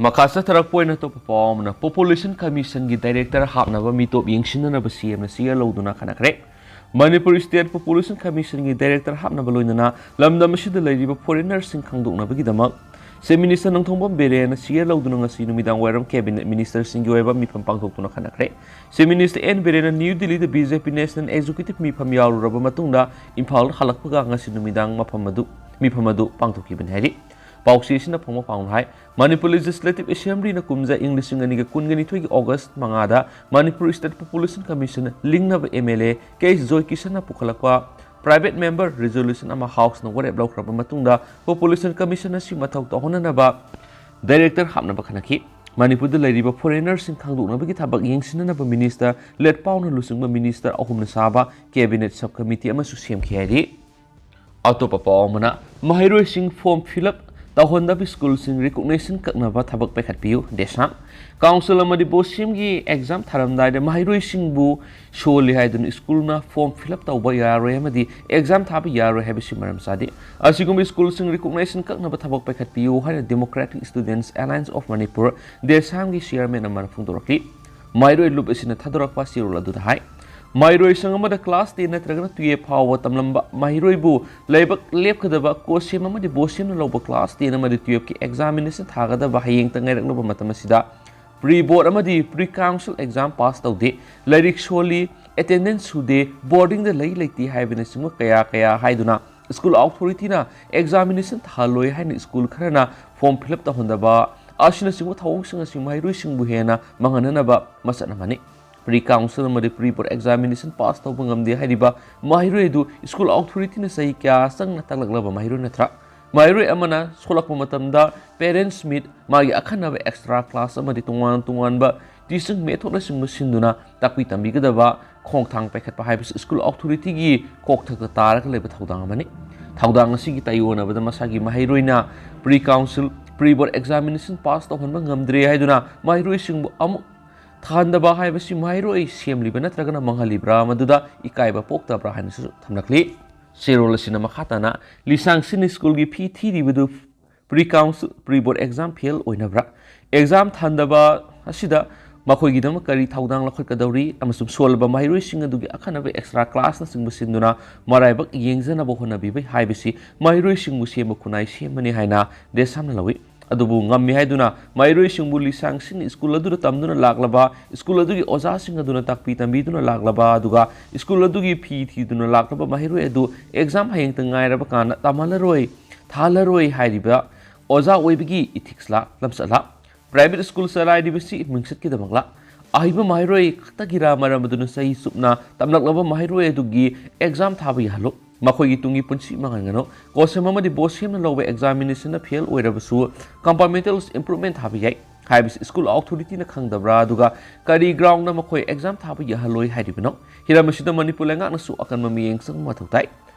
ꯃꯈꯥ ꯆꯠꯊꯔꯛꯄ ꯑꯣꯏꯅ ꯑꯇꯣꯞꯄ ꯄꯥꯎ ꯑꯃꯅ, Population Commissionꯒꯤ director ꯍꯥꯞꯅꯕ ꯃꯤꯇꯣꯞ ꯌꯦꯡꯁꯤꯟꯅꯅꯕ ꯁꯤ ꯑꯦꯝꯅ ꯆꯦꯌꯔ ꯂꯧꯗꯨꯅ ꯈꯟꯅꯈ꯭ꯔꯦ꯫ ꯃꯅꯤꯄꯨꯔ State Population Commissionꯒꯤ director ꯍꯥꯞꯅꯕ ꯂꯣꯏꯅꯅ ꯂꯝꯗꯝ ꯑꯁꯤꯗ ꯂꯩꯔꯤꯕ foreignerꯁꯤꯡ ꯈꯪꯗꯣꯛꯅꯕꯒꯤꯗꯃꯛ Chief Minister ꯅꯣꯡꯊꯣꯝꯕꯝ ꯕꯤꯔꯦꯟꯅ ꯆꯦꯌꯔ ꯂꯧꯗꯨꯅ ꯉꯁꯤ ꯅꯨꯃꯤꯗꯥꯡ ꯋꯥꯏꯔꯝ cabinet ministerꯁꯤꯡꯒꯤ ꯑꯣꯏꯕ ꯃꯤꯐꯝ ꯄꯥꯡꯊꯣꯛꯇꯨꯅ ꯈꯟꯅꯈ꯭ꯔꯦ꯫ Chief Minister ꯑꯦꯟ ꯕꯤꯔꯦꯟꯅ ꯅ꯭ꯌꯨ ꯗꯤꯜꯂꯤꯗ BJP National Executive ꯃꯤꯐꯝ ꯌꯥꯎꯔꯨꯔꯕ ꯃꯇꯨꯡꯗ ꯏꯝꯐꯥꯜꯗ ꯍꯜꯂꯛꯄꯒ ꯉꯁꯤ ꯅꯨꯃꯤꯗꯥꯡ ꯃꯐꯝ ꯑꯗꯨ, ꯃꯤꯐꯝ ꯑꯗꯨ ꯄꯥꯡꯊꯣꯛꯈꯤꯕꯅꯤ ꯍꯥꯏꯔꯤ꯫ ꯄꯥꯎꯆꯦꯁꯤꯅ ꯐꯣꯡꯕ ꯄꯥꯎꯅ ꯍꯥꯏ, ꯃꯅꯤꯄꯨꯔ Legislative Assemblyꯅ ꯀꯨꯝꯖꯥ ꯏꯪ ꯂꯤꯁꯤꯡ ꯑꯅꯤꯒ ꯀꯨꯟꯒ ꯅꯤꯊꯣꯏꯒꯤ August ꯃꯉꯥꯗ Manipur State Population Commission ꯂꯤꯡꯅꯕ MLA ꯀꯦ ꯖꯣꯏꯀꯤꯁꯟꯅ ꯄꯨꯈꯠꯂꯛꯄ private member resolution ꯑꯃ Houseꯅ ꯋꯥꯔꯦꯞ ꯂꯧꯈ꯭ꯔꯕ ꯃꯇꯨꯡꯗ Population Commission ꯑꯁꯤ ꯃꯊꯧ ꯇꯧꯍꯟꯅꯅꯕ director ꯍꯥꯞꯅꯕ ꯈꯟꯅꯈꯤ꯫ ꯃꯅꯤꯄꯨꯔꯗ ꯂꯩꯔꯤꯕ foreignerꯁꯤꯡ ꯈꯪꯗꯣꯛꯅꯕꯒꯤ ꯊꯕꯛ ꯌꯦꯡꯁꯤꯟꯅꯅꯕ minister ꯂꯦꯠꯄꯥꯎꯅ ꯂꯨꯆꯤꯡꯕ minister ꯑꯍꯨꯝꯅ ꯁꯥꯕ cabinet subcommittee ꯑꯃꯁꯨ ꯁꯦꯝꯈꯤ ꯍꯥꯏꯔꯤ꯫ ꯑꯇꯣꯞꯄ ꯄꯥꯎ ꯑꯃꯅ, ꯃꯍꯩꯔꯣꯏꯁꯤꯡ form fill up ꯇꯧꯍꯟꯗꯕ schoolꯁꯤꯡ recognition ꯀꯛꯅꯕ ꯊꯕꯛ ꯄꯥꯏꯈꯠꯄꯤꯌꯨ, ꯗꯦꯁꯥꯝ꯫ Council ꯑꯃꯗꯤ BOSEMꯒꯤ exam ꯊꯥꯔꯝꯗꯥꯏꯗ ꯃꯍꯩꯔꯣꯏꯁꯤꯡꯕꯨ ꯁꯣꯜꯂꯤ ꯍꯥꯏꯗꯨꯅ schoolꯅ form fill up ꯇꯧꯕ ꯌꯥꯔꯣꯏ ꯑꯃꯗꯤ exam ꯊꯥꯕ ꯌꯥꯔꯣꯏ ꯍꯥꯏꯕꯁꯤ ꯃꯔꯝ ꯆꯥꯗꯦ꯫ ꯑꯁꯤꯒꯨꯝꯕ schoolꯁꯤꯡ recognition ꯀꯛꯅꯕ ꯊꯕꯛ ꯄꯥꯏꯈꯠꯄꯤꯌꯨ ꯍꯥꯏꯅ Democratic Students Alliance of Manipur, ꯗꯦꯁꯥꯝꯒꯤ chairman ꯑꯃꯅ ꯐꯣꯡꯗꯣꯔꯛꯂꯤ꯫ ꯃꯍꯩꯔꯣꯏ ꯂꯨꯞ ꯑꯁꯤꯅ ꯊꯥꯗꯣꯔꯛꯄ ꯆꯦꯔꯣꯜ ꯑꯗꯨꯗ ꯍꯥꯏ, ꯃꯍꯩꯔꯣꯏ ꯁꯪ ꯑꯃꯗ class ten ꯅꯠꯇ꯭ꯔꯒꯅ twelve ꯐꯥꯎꯕ ꯇꯝꯂꯝꯕ ꯃꯍꯩꯔꯣꯏꯕꯨ ꯂꯥꯏꯕꯛ ꯂꯦꯞꯀꯗꯕ COHSEM ꯑꯃꯗꯤ BOSEMꯅ ꯂꯧꯕ class ten ꯑꯃꯗꯤ twelveꯀꯤ examination ꯊꯥꯒꯗꯕ ꯍꯌꯦꯡꯇ ꯉꯥꯏꯔꯛꯂꯕ ꯃꯇꯝ ꯑꯁꯤꯗ pre board ꯑꯃꯗꯤ pre council exam pass ꯇꯧꯗꯦ, ꯂꯥꯏꯔꯤꯛ ꯁꯣꯜꯂꯤ, attendance ꯁꯨꯗꯦ, boardingꯗ ꯂꯩ ꯂꯩꯇꯦ ꯍꯥꯏꯕꯅꯆꯤꯡꯕ ꯀꯌꯥ ꯀꯌꯥ ꯍꯥꯏꯗꯨꯅ school authorityꯅ examination ꯊꯥꯍꯜꯂꯣꯏ ꯍꯥꯏꯅ school ꯈꯔꯅ form fill up ꯇꯧꯍꯟꯗꯕ ꯑꯁꯤꯅꯆꯤꯡꯕ ꯊꯧꯑꯣꯡꯁꯤꯡ ꯑꯁꯤ ꯃꯍꯩꯔꯣꯏꯁꯤꯡꯕꯨ ꯍꯦꯟꯅ ꯃꯥꯡꯍꯟꯅꯅꯕ ꯃꯆꯠ ꯑꯃꯅꯤ꯫ Pre council ꯑꯃꯗꯤ pre board examination pass ꯇꯧꯕ ꯉꯝꯗꯦ ꯍꯥꯏꯔꯤꯕ ꯃꯍꯩꯔꯣꯏ ꯑꯗꯨ school authorityꯅ ꯆꯍꯤ ꯀꯌꯥ ꯆꯪꯅ ꯇꯥꯛꯂꯛꯂꯕ ꯃꯍꯩꯔꯣꯏ ꯅꯠꯇ꯭ꯔꯥ? ꯃꯍꯩꯔꯣꯏ ꯑꯃꯅ ꯁꯣꯜꯂꯛꯄ ꯃꯇꯝꯗ parents meet, ꯃꯥꯒꯤ ꯑꯈꯟꯅꯕ extra class ꯑꯃꯗꯤ ꯇꯣꯉꯥꯟ ꯇꯣꯉꯥꯟꯕ teaching methodꯅꯆꯤꯡꯕ ꯁꯤꯟꯗꯨꯅ ꯇꯥꯛꯄꯤ ꯇꯝꯕꯤꯒꯗꯕ ꯈꯣꯡꯊꯥꯡ ꯄꯥꯏꯈꯠꯄ ꯍꯥꯏꯕꯁꯤ school authorityꯒꯤ ꯀꯣꯛꯊꯛꯇ ꯇꯥꯔꯒ ꯂꯩꯕ ꯊꯧꯗꯥꯡ ꯑꯃꯅꯤ꯫ ꯊꯧꯗꯥꯡ ꯑꯁꯤꯒꯤ ꯇꯥꯏꯑꯣꯟꯅꯕꯗ ꯃꯁꯥꯒꯤ ꯃꯍꯩꯔꯣꯏꯅ pre council, pre board examination pass ꯇꯧꯍꯟꯕ ꯉꯝꯗ꯭ꯔꯦ ꯍꯥꯏꯗꯨꯅ ꯃꯍꯩꯔꯣꯏꯁꯤꯡꯕꯨ ꯑꯃꯨꯛ ꯊꯥꯍꯟꯗꯕ ꯍꯥꯏꯕꯁꯤ ꯃꯍꯩꯔꯣꯏ ꯁꯦꯝꯂꯤꯕ ꯅꯠꯇ꯭ꯔꯒꯅ ꯃꯥꯡꯍꯜꯂꯤꯕ꯭ꯔꯥ, ꯃꯗꯨꯗ ꯏꯀꯥꯏꯕ ꯄꯣꯛꯇꯕ꯭ꯔꯥ ꯍꯥꯏꯅꯁꯨ ꯊꯝꯂꯛꯂꯤ꯫ ꯆꯦꯔꯣꯜ ꯑꯁꯤꯅ ꯃꯈꯥ ꯇꯥꯅ ꯂꯤꯁꯥꯡꯁꯤꯟ schoolꯒꯤ ꯐꯤ ꯊꯤꯔꯤꯕꯗꯨ pre council, pre board exam fail ꯑꯣꯏꯅꯕ꯭ꯔꯥ? Exam ꯊꯥꯍꯟꯗꯕ ꯑꯁꯤꯗ ꯃꯈꯣꯏꯒꯤꯗꯃꯛ ꯀꯔꯤ ꯊꯧꯗꯥꯡ ꯂꯧꯈꯠꯀꯗꯧꯔꯤ ꯑꯃꯁꯨꯡ ꯁꯣꯜꯂꯕ ꯃꯍꯩꯔꯣꯏꯁꯤꯡ ꯑꯗꯨꯒꯤ ꯑꯈꯟꯅꯕ extra classꯅꯆꯤꯡꯕ ꯁꯤꯟꯗꯨꯅ ꯃꯔꯥꯏꯕꯛ ꯌꯦꯡꯖꯅꯕ ꯍꯣꯠꯅꯕꯤꯕ ꯍꯥꯏꯕꯁꯤ ꯃꯍꯩꯔꯣꯏꯁꯤꯡꯕꯨ ꯁꯦꯝꯕ ꯈꯨꯟꯅꯥꯏ ꯁꯦꯝꯕꯅꯤ ꯍꯥꯏꯅ ꯗꯦꯁꯥꯝꯅ ꯂꯧꯏ꯫ ꯑꯗꯨꯕꯨ ꯉꯝꯃꯤ ꯍꯥꯏꯗꯨꯅ ꯃꯍꯩꯔꯣꯏꯁꯤꯡꯕꯨ ꯂꯤꯁꯥꯡꯁꯤꯟ school ꯑꯗꯨꯗ ꯇꯝꯗꯨꯅ ꯂꯥꯛꯂꯕ, school ꯑꯗꯨꯒꯤ ꯑꯣꯖꯥꯁꯤꯡ ꯑꯗꯨꯅ ꯇꯥꯛꯄꯤ ꯇꯝꯕꯤꯗꯨꯅ ꯂꯥꯛꯂꯕ, ꯑꯗꯨꯒ school ꯑꯗꯨꯒꯤ ꯐꯤ ꯊꯤꯗꯨꯅ ꯂꯥꯛꯂꯕ ꯃꯍꯩꯔꯣꯏ ꯑꯗꯨ exam ꯍꯌꯦꯡꯇ ꯉꯥꯏꯔꯕ ꯀꯥꯟꯗ ꯇꯝꯍꯜꯂꯔꯣꯏ, ꯊꯥꯍꯜꯂꯔꯣꯏ ꯍꯥꯏꯔꯤꯕ ꯑꯣꯖꯥ ꯑꯣꯏꯕꯒꯤ ethicsꯂꯥ, ꯂꯝꯆꯠꯂꯥ? Private school ꯆꯂꯥꯏꯔꯤꯕꯁꯤ ꯃꯤꯡꯆꯠꯀꯤꯗꯃꯛꯂꯥ? ꯑꯍꯩꯕ ꯃꯍꯩꯔꯣꯏ ꯈꯛꯇꯒꯤꯔꯥ ꯃꯔꯝ ꯑꯗꯨꯅ ꯆꯍꯤ ꯆꯨꯞꯅ ꯇꯝꯂꯛꯂꯕ ꯃꯍꯩꯔꯣꯏ ꯑꯗꯨꯒꯤ exam ꯊꯥꯕ ꯌꯥꯍꯜꯂꯨ, ꯃꯈꯣꯏꯒꯤ ꯇꯨꯡꯒꯤ ꯄꯨꯟꯁꯤ ꯃꯥꯡꯍꯟꯒꯅꯨ꯫ ꯀꯣꯁꯝ ꯑꯃꯗꯤ ꯕꯣꯁ ꯁꯦꯝꯅ ꯂꯧꯕ examinationꯅ fail ꯑꯣꯏꯔꯕꯁꯨ compartmental improvement ꯊꯥꯕ ꯌꯥꯏ ꯍꯥꯏꯕꯁꯤ school authorityꯅ ꯈꯪꯗꯕ꯭ꯔꯥ? ꯑꯗꯨꯒ ꯀꯔꯤ groundꯅ ꯃꯈꯣꯏ exam ꯊꯥꯕ ꯌꯥꯍꯜꯂꯣꯏ ꯍꯥꯏꯔꯤꯕꯅꯣ? ꯍꯤꯔꯝ ꯑꯁꯤꯗ ꯃꯅꯤꯄꯨꯔ ꯂꯩꯉꯥꯛꯅꯁꯨ ꯑꯀꯟꯕ ꯃꯤꯠꯌꯦꯡ ꯆꯪꯕ ꯃꯊꯧ ꯇꯥꯏ꯫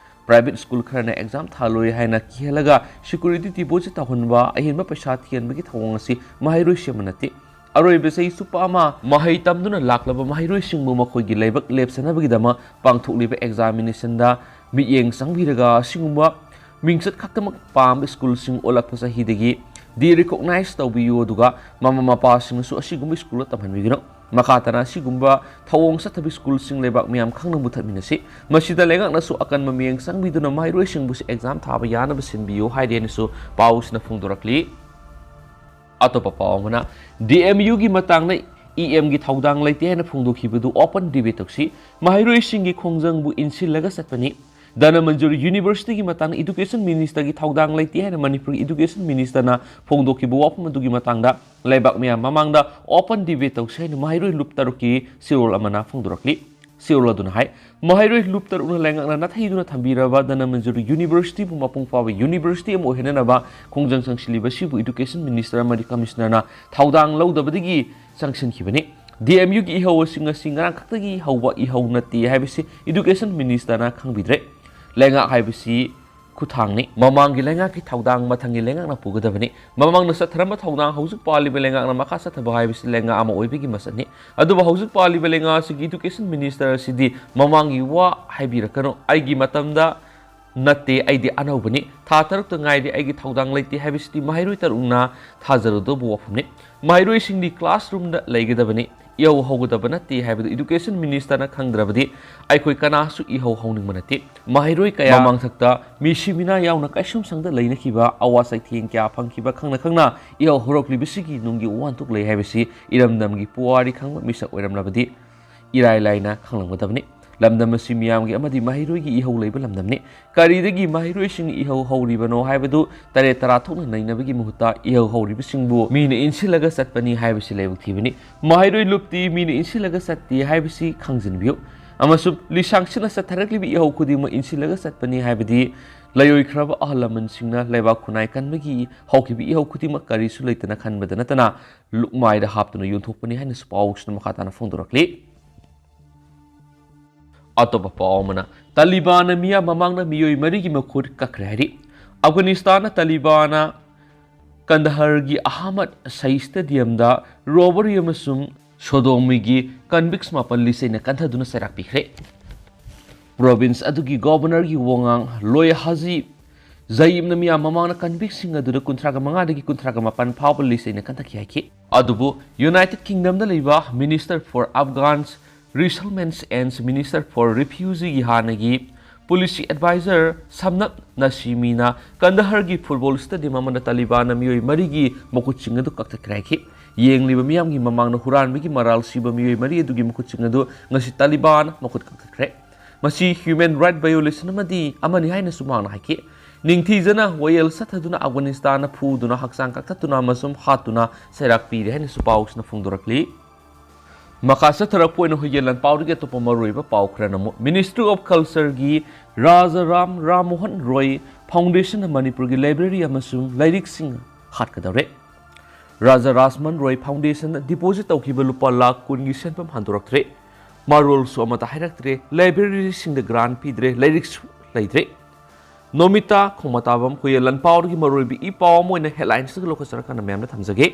Private school ꯈꯔꯅ exam ꯊꯥꯍꯜꯂꯣꯏ ꯍꯥꯏꯅ ꯀꯤꯍꯜꯂꯒ security deposit ꯇꯧꯍꯟꯕ, ꯑꯍꯦꯟꯕ ꯄꯩꯁꯥ ꯊꯤꯍꯟꯕꯒꯤ ꯊꯧꯑꯣꯡ ꯑꯁꯤ ꯃꯍꯩꯔꯣꯏ ꯁꯦꯝꯕ ꯅꯠꯇꯦ꯫ ꯑꯔꯣꯏꯕ ꯆꯍꯤ ꯆꯨꯞꯄ ꯑꯃ ꯃꯍꯩ ꯇꯝꯗꯨꯅ ꯂꯥꯛꯂꯕ ꯃꯍꯩꯔꯣꯏꯁꯤꯡꯕꯨ ꯃꯈꯣꯏꯒꯤ ꯂꯥꯏꯕꯛ ꯂꯦꯞꯆꯅꯕꯒꯤꯗꯃꯛ ꯄꯥꯡꯊꯣꯛꯂꯤꯕ examinationꯗ ꯃꯤꯠꯌꯦꯡ ꯆꯪꯕꯤꯔꯒ, ꯑꯁꯤꯒꯨꯝꯕ ꯃꯤꯡꯆꯠ ꯈꯛꯇꯃꯛ ꯄꯥꯝꯕ schoolꯁꯤꯡ ꯑꯣꯜꯂꯛꯄ ꯆꯍꯤꯗꯒꯤ de-recognize ꯇꯧꯕꯤꯌꯨ, ꯑꯗꯨꯒ ꯃꯃꯥ ꯃꯄꯥꯁꯤꯡꯅꯁꯨ ꯑꯁꯤꯒꯨꯝꯕ schoolꯗ ꯇꯝꯍꯟꯕꯤꯒꯅꯨ꯫ ꯃꯈꯥ ꯇꯥꯅ ꯑꯁꯤꯒꯨꯝꯕ ꯊꯧꯑꯣꯡ ꯆꯠꯊꯕ schoolꯁꯤꯡ ꯂꯩꯕꯥꯛ ꯃꯤꯌꯥꯝ ꯈꯪꯅ ꯃꯨꯊꯠꯃꯤꯟꯅꯁꯤ꯫ ꯃꯁꯤꯗ ꯂꯩꯉꯥꯛꯅꯁꯨ ꯑꯀꯟꯕ ꯃꯤꯠꯌꯦꯡ ꯆꯪꯕꯤꯗꯨꯅ ꯃꯍꯩꯔꯣꯏꯁꯤꯡꯕꯨꯁꯨ exam ꯊꯥꯕ ꯌꯥꯅꯕ ꯁꯤꯟꯕꯤꯌꯨ ꯍꯥꯏꯔꯤ ꯍꯥꯏꯅꯁꯨ ꯄꯥꯎꯁꯤꯅ ꯐꯣꯡꯗꯣꯔꯛꯂꯤ꯫ ꯑꯇꯣꯞꯄ ꯄꯥꯎ ꯑꯃꯅ, D M Uꯒꯤ ꯃꯇꯥꯡꯗ E Mꯒꯤ ꯊꯧꯗꯥꯡ ꯂꯩꯇꯦ ꯍꯥꯏꯅ ꯐꯣꯡꯗꯣꯛꯈꯤꯕꯗꯨ open debate ꯇꯧꯁꯤ, ꯃꯍꯩꯔꯣꯏꯁꯤꯡꯒꯤ ꯈꯣꯡꯖꯪꯕꯨ ꯏꯟꯁꯤꯜꯂꯒ ꯆꯠꯄꯅꯤ꯫ ꯙꯅꯃꯟꯖꯨꯔ Universityꯒꯤ ꯃꯇꯥꯡꯗ Education Ministerꯒꯤ ꯊꯧꯗꯥꯡ ꯂꯩꯇꯦ ꯍꯥꯏꯅ ꯃꯅꯤꯄꯨꯔꯒꯤ Education Ministerꯅ ꯐꯣꯡꯗꯣꯛꯈꯤꯕ ꯋꯥꯐꯝ ꯑꯗꯨꯒꯤ ꯃꯇꯥꯡꯗ ꯂꯩꯕꯥꯛ ꯃꯤꯌꯥꯝ ꯃꯃꯥꯡꯗ open debate ꯇꯧꯁꯤ ꯍꯥꯏꯅ ꯃꯍꯩꯔꯣꯏ ꯂꯨꯞ ꯇꯔꯨꯛꯀꯤ ꯆꯦꯔꯣꯜ ꯑꯃꯅ ꯐꯣꯡꯗꯣꯔꯛꯂꯤ꯫ ꯆꯦꯔꯣꯜ ꯑꯗꯨꯅ ꯍꯥꯏ, ꯃꯍꯩꯔꯣꯏ ꯂꯨꯞ ꯇꯔꯨꯛꯅ ꯂꯩꯉꯥꯛꯅ ꯅꯥꯊꯩꯗꯨꯅ ꯊꯝꯕꯤꯔꯕ ꯙꯅꯃꯟꯖꯨꯔ Universityꯕꯨ ꯃꯄꯨꯡ ꯐꯥꯕ university ꯑꯃ ꯑꯣꯏꯍꯟꯅꯅꯕ ꯈꯣꯡꯖꯪ ꯆꯪꯁꯤꯜꯂꯤꯕ ꯑꯁꯤꯕꯨ Education Minister ꯑꯃꯗꯤ Commissionerꯅ ꯊꯧꯗꯥꯡ ꯂꯧꯗꯕꯗꯒꯤ ꯆꯪꯁꯤꯟꯈꯤꯕꯅꯤ꯫ ꯗꯤ ꯑꯦꯝ ꯌꯨꯒꯤ ꯏꯍꯧꯁꯤꯡ ꯑꯁꯤ ꯉꯔꯥꯡ ꯈꯛꯇꯒꯤ ꯍꯧꯕ ꯏꯍꯧ ꯅꯠꯇꯦ ꯍꯥꯏꯕꯁꯤ Education Ministerꯅ ꯈꯪꯕꯤꯗ꯭ꯔꯦ꯫ ꯂꯩꯉꯥꯛ ꯍꯥꯏꯕꯁꯤ ꯈꯨꯠꯊꯥꯡꯅꯤ꯫ ꯃꯃꯥꯡꯒꯤ ꯂꯩꯉꯥꯛꯀꯤ ꯊꯧꯗꯥꯡ ꯃꯊꯪꯒꯤ ꯂꯩꯉꯥꯛꯅ ꯄꯨꯒꯗꯕꯅꯤ꯫ ꯃꯃꯥꯡꯗ ꯆꯠꯊꯔꯝꯕ ꯊꯧꯗꯥꯡ ꯍꯧꯖꯤꯛ ꯄꯥꯜꯂꯤꯕ ꯂꯩꯉꯥꯛꯅ ꯃꯈꯥ ꯆꯠꯊꯕ ꯍꯥꯏꯕꯁꯤ ꯂꯩꯉꯥꯛ ꯑꯃ ꯑꯣꯏꯕꯒꯤ ꯃꯁꯛꯅꯤ꯫ ꯑꯗꯨꯕꯨ ꯍꯧꯖꯤꯛ ꯄꯥꯜꯂꯤꯕ ꯂꯩꯉꯥꯛ ꯑꯁꯤꯒꯤ Education Minister ꯑꯁꯤꯗꯤ ꯃꯃꯥꯡꯒꯤ ꯋꯥ ꯍꯥꯏꯕꯤꯔꯛꯀꯅꯨ, ꯑꯩꯒꯤ ꯃꯇꯝꯗ ꯅꯠꯇꯦ, ꯑꯩꯗꯤ ꯑꯅꯧꯕꯅꯤ, ꯊꯥ ꯇꯔꯨꯛꯇ ꯉꯥꯏꯔꯤ, ꯑꯩꯒꯤ ꯊꯧꯗꯥꯡ ꯂꯩꯇꯦ ꯍꯥꯏꯕꯁꯤꯗꯤ ꯃꯍꯩꯔꯣꯏ ꯇꯔꯨꯛꯅ ꯊꯥꯖꯔꯨꯗꯧꯕ ꯋꯥꯐꯝꯅꯤ꯫ ꯃꯍꯩꯔꯣꯏꯁꯤꯡꯗꯤ classroomꯗ ꯂꯩꯒꯗꯕꯅꯤ, ꯏꯍꯧ ꯍꯧꯒꯗꯕ ꯅꯠꯇꯦ ꯍꯥꯏꯕꯗꯨ Education Ministerꯅ ꯈꯪꯗ꯭ꯔꯕꯗꯤ ꯑꯩꯈꯣꯏ ꯀꯅꯥꯁꯨ ꯏꯍꯧ ꯍꯧꯅꯤꯡꯕ ꯅꯠꯇꯦ꯫ ꯃꯍꯩꯔꯣꯏ ꯀꯌꯥ ꯃꯃꯥꯡꯊꯛꯇ ꯃꯤꯁꯤ ꯃꯤꯅꯥ ꯌꯥꯎꯅ ꯀꯩꯁꯨꯝꯁꯪꯗ ꯂꯩꯅꯈꯤꯕ, ꯑꯋꯥ ꯆꯩꯊꯦꯡ ꯀꯌꯥ ꯐꯪꯈꯤꯕ ꯈꯪꯅ ꯈꯪꯅ ꯏꯍꯧ ꯍꯧꯔꯛꯂꯤꯕꯁꯤꯒꯤ ꯅꯨꯡꯒꯤ ꯋꯥꯍꯟꯊꯣꯛ ꯂꯩ ꯍꯥꯏꯕꯁꯤ ꯏꯔꯝꯗꯝꯒꯤ ꯄꯨꯋꯥꯔꯤ ꯈꯪꯕ ꯃꯤꯁꯛ ꯑꯣꯏꯔꯝꯂꯕꯗꯤ ꯏꯔꯥꯏ ꯂꯥꯏꯅ ꯈꯪꯂꯝꯒꯗꯕꯅꯤ꯫ ꯂꯝꯗꯝ ꯑꯁꯤ ꯃꯤꯌꯥꯝꯒꯤ ꯑꯃꯗꯤ ꯃꯍꯩꯔꯣꯏꯒꯤ ꯏꯍꯧ ꯂꯩꯕ ꯂꯝꯗꯝꯅꯤ꯫ ꯀꯔꯤꯗꯒꯤ ꯃꯍꯩꯔꯣꯏꯁꯤꯡ ꯏꯍꯧ ꯍꯧꯔꯤꯕꯅꯣ ꯍꯥꯏꯕꯗꯨ ꯇꯔꯦꯠ ꯇꯔꯥ ꯊꯣꯛꯅ ꯅꯩꯅꯕꯒꯤ ꯃꯍꯨꯠꯇ ꯏꯍꯧ ꯍꯧꯔꯤꯕꯁꯤꯡꯕꯨ ꯃꯤꯅ ꯏꯟꯁꯤꯜꯂꯒ ꯆꯠꯄꯅꯤ ꯍꯥꯏꯕꯁꯤ ꯂꯥꯏꯕꯛ ꯊꯤꯕꯅꯤ꯫ ꯃꯍꯩꯔꯣꯏ ꯂꯨꯞꯇꯤ ꯃꯤꯅ ꯏꯟꯁꯤꯜꯂꯒ ꯆꯠꯇꯦ ꯍꯥꯏꯕꯁꯤ ꯈꯪꯖꯤꯟꯕꯤꯌꯨ꯫ ꯑꯃꯁꯨꯡ ꯂꯤꯁꯥꯡꯁꯤꯠꯅ ꯆꯠꯊꯔꯛꯂꯤꯕ ꯏꯍꯧ ꯈꯨꯗꯤꯡꯃꯛ ꯏꯟꯁꯤꯜꯂꯒ ꯆꯠꯄꯅꯤ ꯍꯥꯏꯕꯗꯤ ꯂꯩꯔꯣꯏꯈ꯭ꯔꯕ ꯑꯍꯜ ꯂꯃꯟꯁꯤꯡꯅ ꯂꯩꯕꯥꯛ ꯈꯨꯟꯅꯥꯏ ꯀꯟꯕꯒꯤ ꯍꯧꯈꯤꯕ ꯏꯍꯧ ꯈꯨꯗꯤꯡꯃꯛ ꯀꯔꯤꯁꯨ ꯂꯩꯇꯅ ꯈꯟꯕꯗ ꯅꯠꯇꯅ ꯂꯨꯛꯃꯥꯏꯗ ꯍꯥꯞꯇꯨꯅ ꯌꯣꯟꯊꯣꯛꯄꯅꯤ ꯍꯥꯏꯅꯁꯨ ꯄꯥꯎꯁꯤꯅ ꯃꯈꯥ ꯇꯥꯅ ꯐꯣꯡꯗꯣꯔꯛꯂꯤ꯫ ꯑꯇꯣꯞꯄ ꯄꯥꯎ ꯑꯃꯅ, ꯇꯥꯂꯤꯕꯥꯟꯅ ꯃꯤꯌꯥꯝ ꯃꯃꯥꯡꯗ ꯃꯤꯑꯣꯏ ꯃꯔꯤꯒꯤ ꯃꯈꯨꯠ ꯀꯛꯈ꯭ꯔꯦ ꯍꯥꯏꯔꯤ꯫ ꯑꯐꯒꯥꯅꯤꯁꯇꯥꯟꯅ ꯇꯥꯂꯤꯕꯥꯟꯅ ꯀꯟꯗꯍꯔꯒꯤ ꯑꯍꯃꯗ ꯁꯍꯤ ꯁ꯭ꯇꯦꯗꯤꯌꯝꯗ ꯔꯣꯕꯔꯤ ꯑꯃꯁꯨꯡ ꯁꯣꯗꯣꯃꯤꯒꯤ ꯀꯟꯚꯤꯛꯁ ꯃꯥꯄꯜ ꯂꯤꯆꯩꯅ ꯀꯟꯊꯗꯨꯅ ꯆꯩꯔꯥꯛ ꯄꯤꯈ꯭ꯔꯦ꯫ ꯄ꯭ꯔꯣꯚꯤꯟꯁ ꯑꯗꯨꯒꯤ ꯒꯣꯚꯔꯅꯔꯒꯤ ꯋꯥꯉꯥꯡ ꯂꯣꯏ ꯍꯥꯖꯤ ꯖꯌꯤꯝꯅ ꯃꯤꯌꯥꯝ ꯃꯃꯥꯡꯗ ꯀꯟꯚꯤꯛꯁꯤꯡ ꯑꯗꯨꯗ ꯀꯨꯟꯊ꯭ꯔꯥꯒ ꯃꯉꯥꯗꯒꯤ ꯀꯨꯟꯊ꯭ꯔꯥꯒ ꯃꯥꯄꯟ ꯐꯥꯎꯕ ꯂꯤꯆꯩꯅ ꯀꯟꯊꯈꯤ ꯍꯥꯏꯈꯤ꯫ ꯑꯗꯨꯕꯨ ꯌꯨꯅꯥꯏꯇꯦꯗ ꯀꯤꯡꯗꯝꯗ ꯂꯩꯕ Minister for Afghans Resettlement and Minister for Refugeeꯒꯤ ꯍꯥꯟꯅꯒꯤ policy advisor ꯁꯝꯅꯠ ꯅꯁꯤꯃꯤꯅ ꯀꯟꯗꯍꯔꯒꯤ ꯐꯨꯠꯕꯣꯜ ꯁ꯭ꯇꯦꯗꯤꯌꯝ ꯑꯃꯗ ꯇꯥꯂꯤꯕꯥꯟꯅ ꯃꯤꯑꯣꯏ ꯃꯔꯤꯒꯤ ꯃꯈꯨꯠꯁꯤꯡ ꯑꯗꯨ ꯀꯛꯊꯠꯈ꯭ꯔꯦ ꯍꯥꯏꯈꯤ꯫ ꯌꯦꯡꯂꯤꯕ ꯃꯤꯌꯥꯝꯒꯤ ꯃꯃꯥꯡꯗ ꯍꯨꯔꯥꯟꯕꯒꯤ ꯃꯔꯥꯜ ꯁꯤꯕ ꯃꯤꯑꯣꯏ ꯃꯔꯤ ꯑꯗꯨꯒꯤ ꯃꯈꯨꯠꯁꯤꯡ ꯑꯗꯨ ꯉꯁꯤ ꯇꯥꯂꯤꯕꯥꯟꯅ ꯃꯈꯨꯠ ꯀꯛꯊꯠꯈ꯭ꯔꯦ꯫ ꯃꯁꯤ human right violation ꯑꯃꯗꯤ ꯑꯃꯅꯤ ꯍꯥꯏꯅꯁꯨ ꯃꯍꯥꯛꯅ ꯍꯥꯏꯈꯤ꯫ ꯅꯤꯡꯊꯤꯖꯅ ꯋꯥꯌꯦꯜ ꯆꯠꯊꯗꯨꯅ ꯑꯐꯒꯥꯅꯤꯁꯇꯥꯟꯅ ꯐꯨꯗꯨꯅ, ꯍꯛꯆꯥꯡ ꯀꯛꯊꯠꯇꯨꯅ ꯑꯃꯁꯨꯡ ꯍꯥꯠꯇꯨꯅ ꯆꯩꯔꯥꯛ ꯄꯤꯔꯦ ꯍꯥꯏꯅꯁꯨ ꯄꯥꯎꯁꯤꯅ ꯐꯣꯡꯗꯣꯔꯛꯂꯤ꯫ ꯃꯈꯥ ꯆꯠꯊꯔꯛꯄ ꯑꯣꯏꯅ ꯍꯨꯏꯌꯦꯟ ꯂꯥꯟꯄꯥꯎꯗꯒꯤ ꯑꯇꯣꯞꯄ ꯃꯔꯨꯑꯣꯏꯕ ꯄꯥꯎ ꯈꯔ ꯅꯃꯨ꯫ Ministry of Cultureꯒꯤ ꯔꯥꯖꯥ ꯔꯥꯝ ꯔꯥꯝ ꯃꯣꯍꯟ ꯔꯣꯏ Foundationꯅ ꯃꯅꯤꯄꯨꯔꯒꯤ library ꯑꯃꯁꯨꯡ ꯂꯥꯏꯔꯤꯛꯁꯤꯡ ꯍꯥꯠꯀꯗꯧꯔꯦ꯫ ꯔꯥꯖꯥ ꯔꯥꯖꯃꯣꯍꯟ ꯔꯣꯏ ꯐꯥꯎꯟꯗꯦꯁꯟꯗ ꯗꯤꯄꯣꯖꯤꯠ ꯇꯧꯈꯤꯕ ꯂꯨꯄꯥ ꯂꯥꯈ ꯀꯨꯟꯒꯤ ꯁꯦꯟꯐꯝ ꯍꯟꯗꯣꯔꯛꯇ꯭ꯔꯦ꯫ ꯃꯔꯣꯜꯁꯨ ꯑꯃꯠꯇ ꯍꯥꯏꯔꯛꯇ꯭ꯔꯦ꯫ ꯂꯥꯏꯕ꯭ꯔꯦꯔꯤꯁꯤꯡꯗ ꯒ꯭ꯔꯥꯟ ꯄꯤꯗ꯭ꯔꯦ꯫ ꯂꯥꯏꯔꯤꯛꯁꯨ ꯂꯩꯇ꯭ꯔꯦ꯫ ꯅꯣꯃꯤꯇꯥ ꯈꯣꯡꯃꯇꯥꯕꯝ ꯈꯨꯌꯦꯜ ꯂꯟꯄꯥꯎꯗꯒꯤ ꯃꯔꯨꯑꯣꯏꯕ ꯏ ꯄꯥꯎ ꯑꯃ ꯑꯣꯏꯅ ꯍꯦꯗꯂꯥꯏꯟꯁꯇꯒꯤ ꯂꯧꯈꯠꯆꯔꯀꯥꯟꯗ ꯃꯌꯥꯝꯗ ꯊꯝꯖꯒꯦ꯫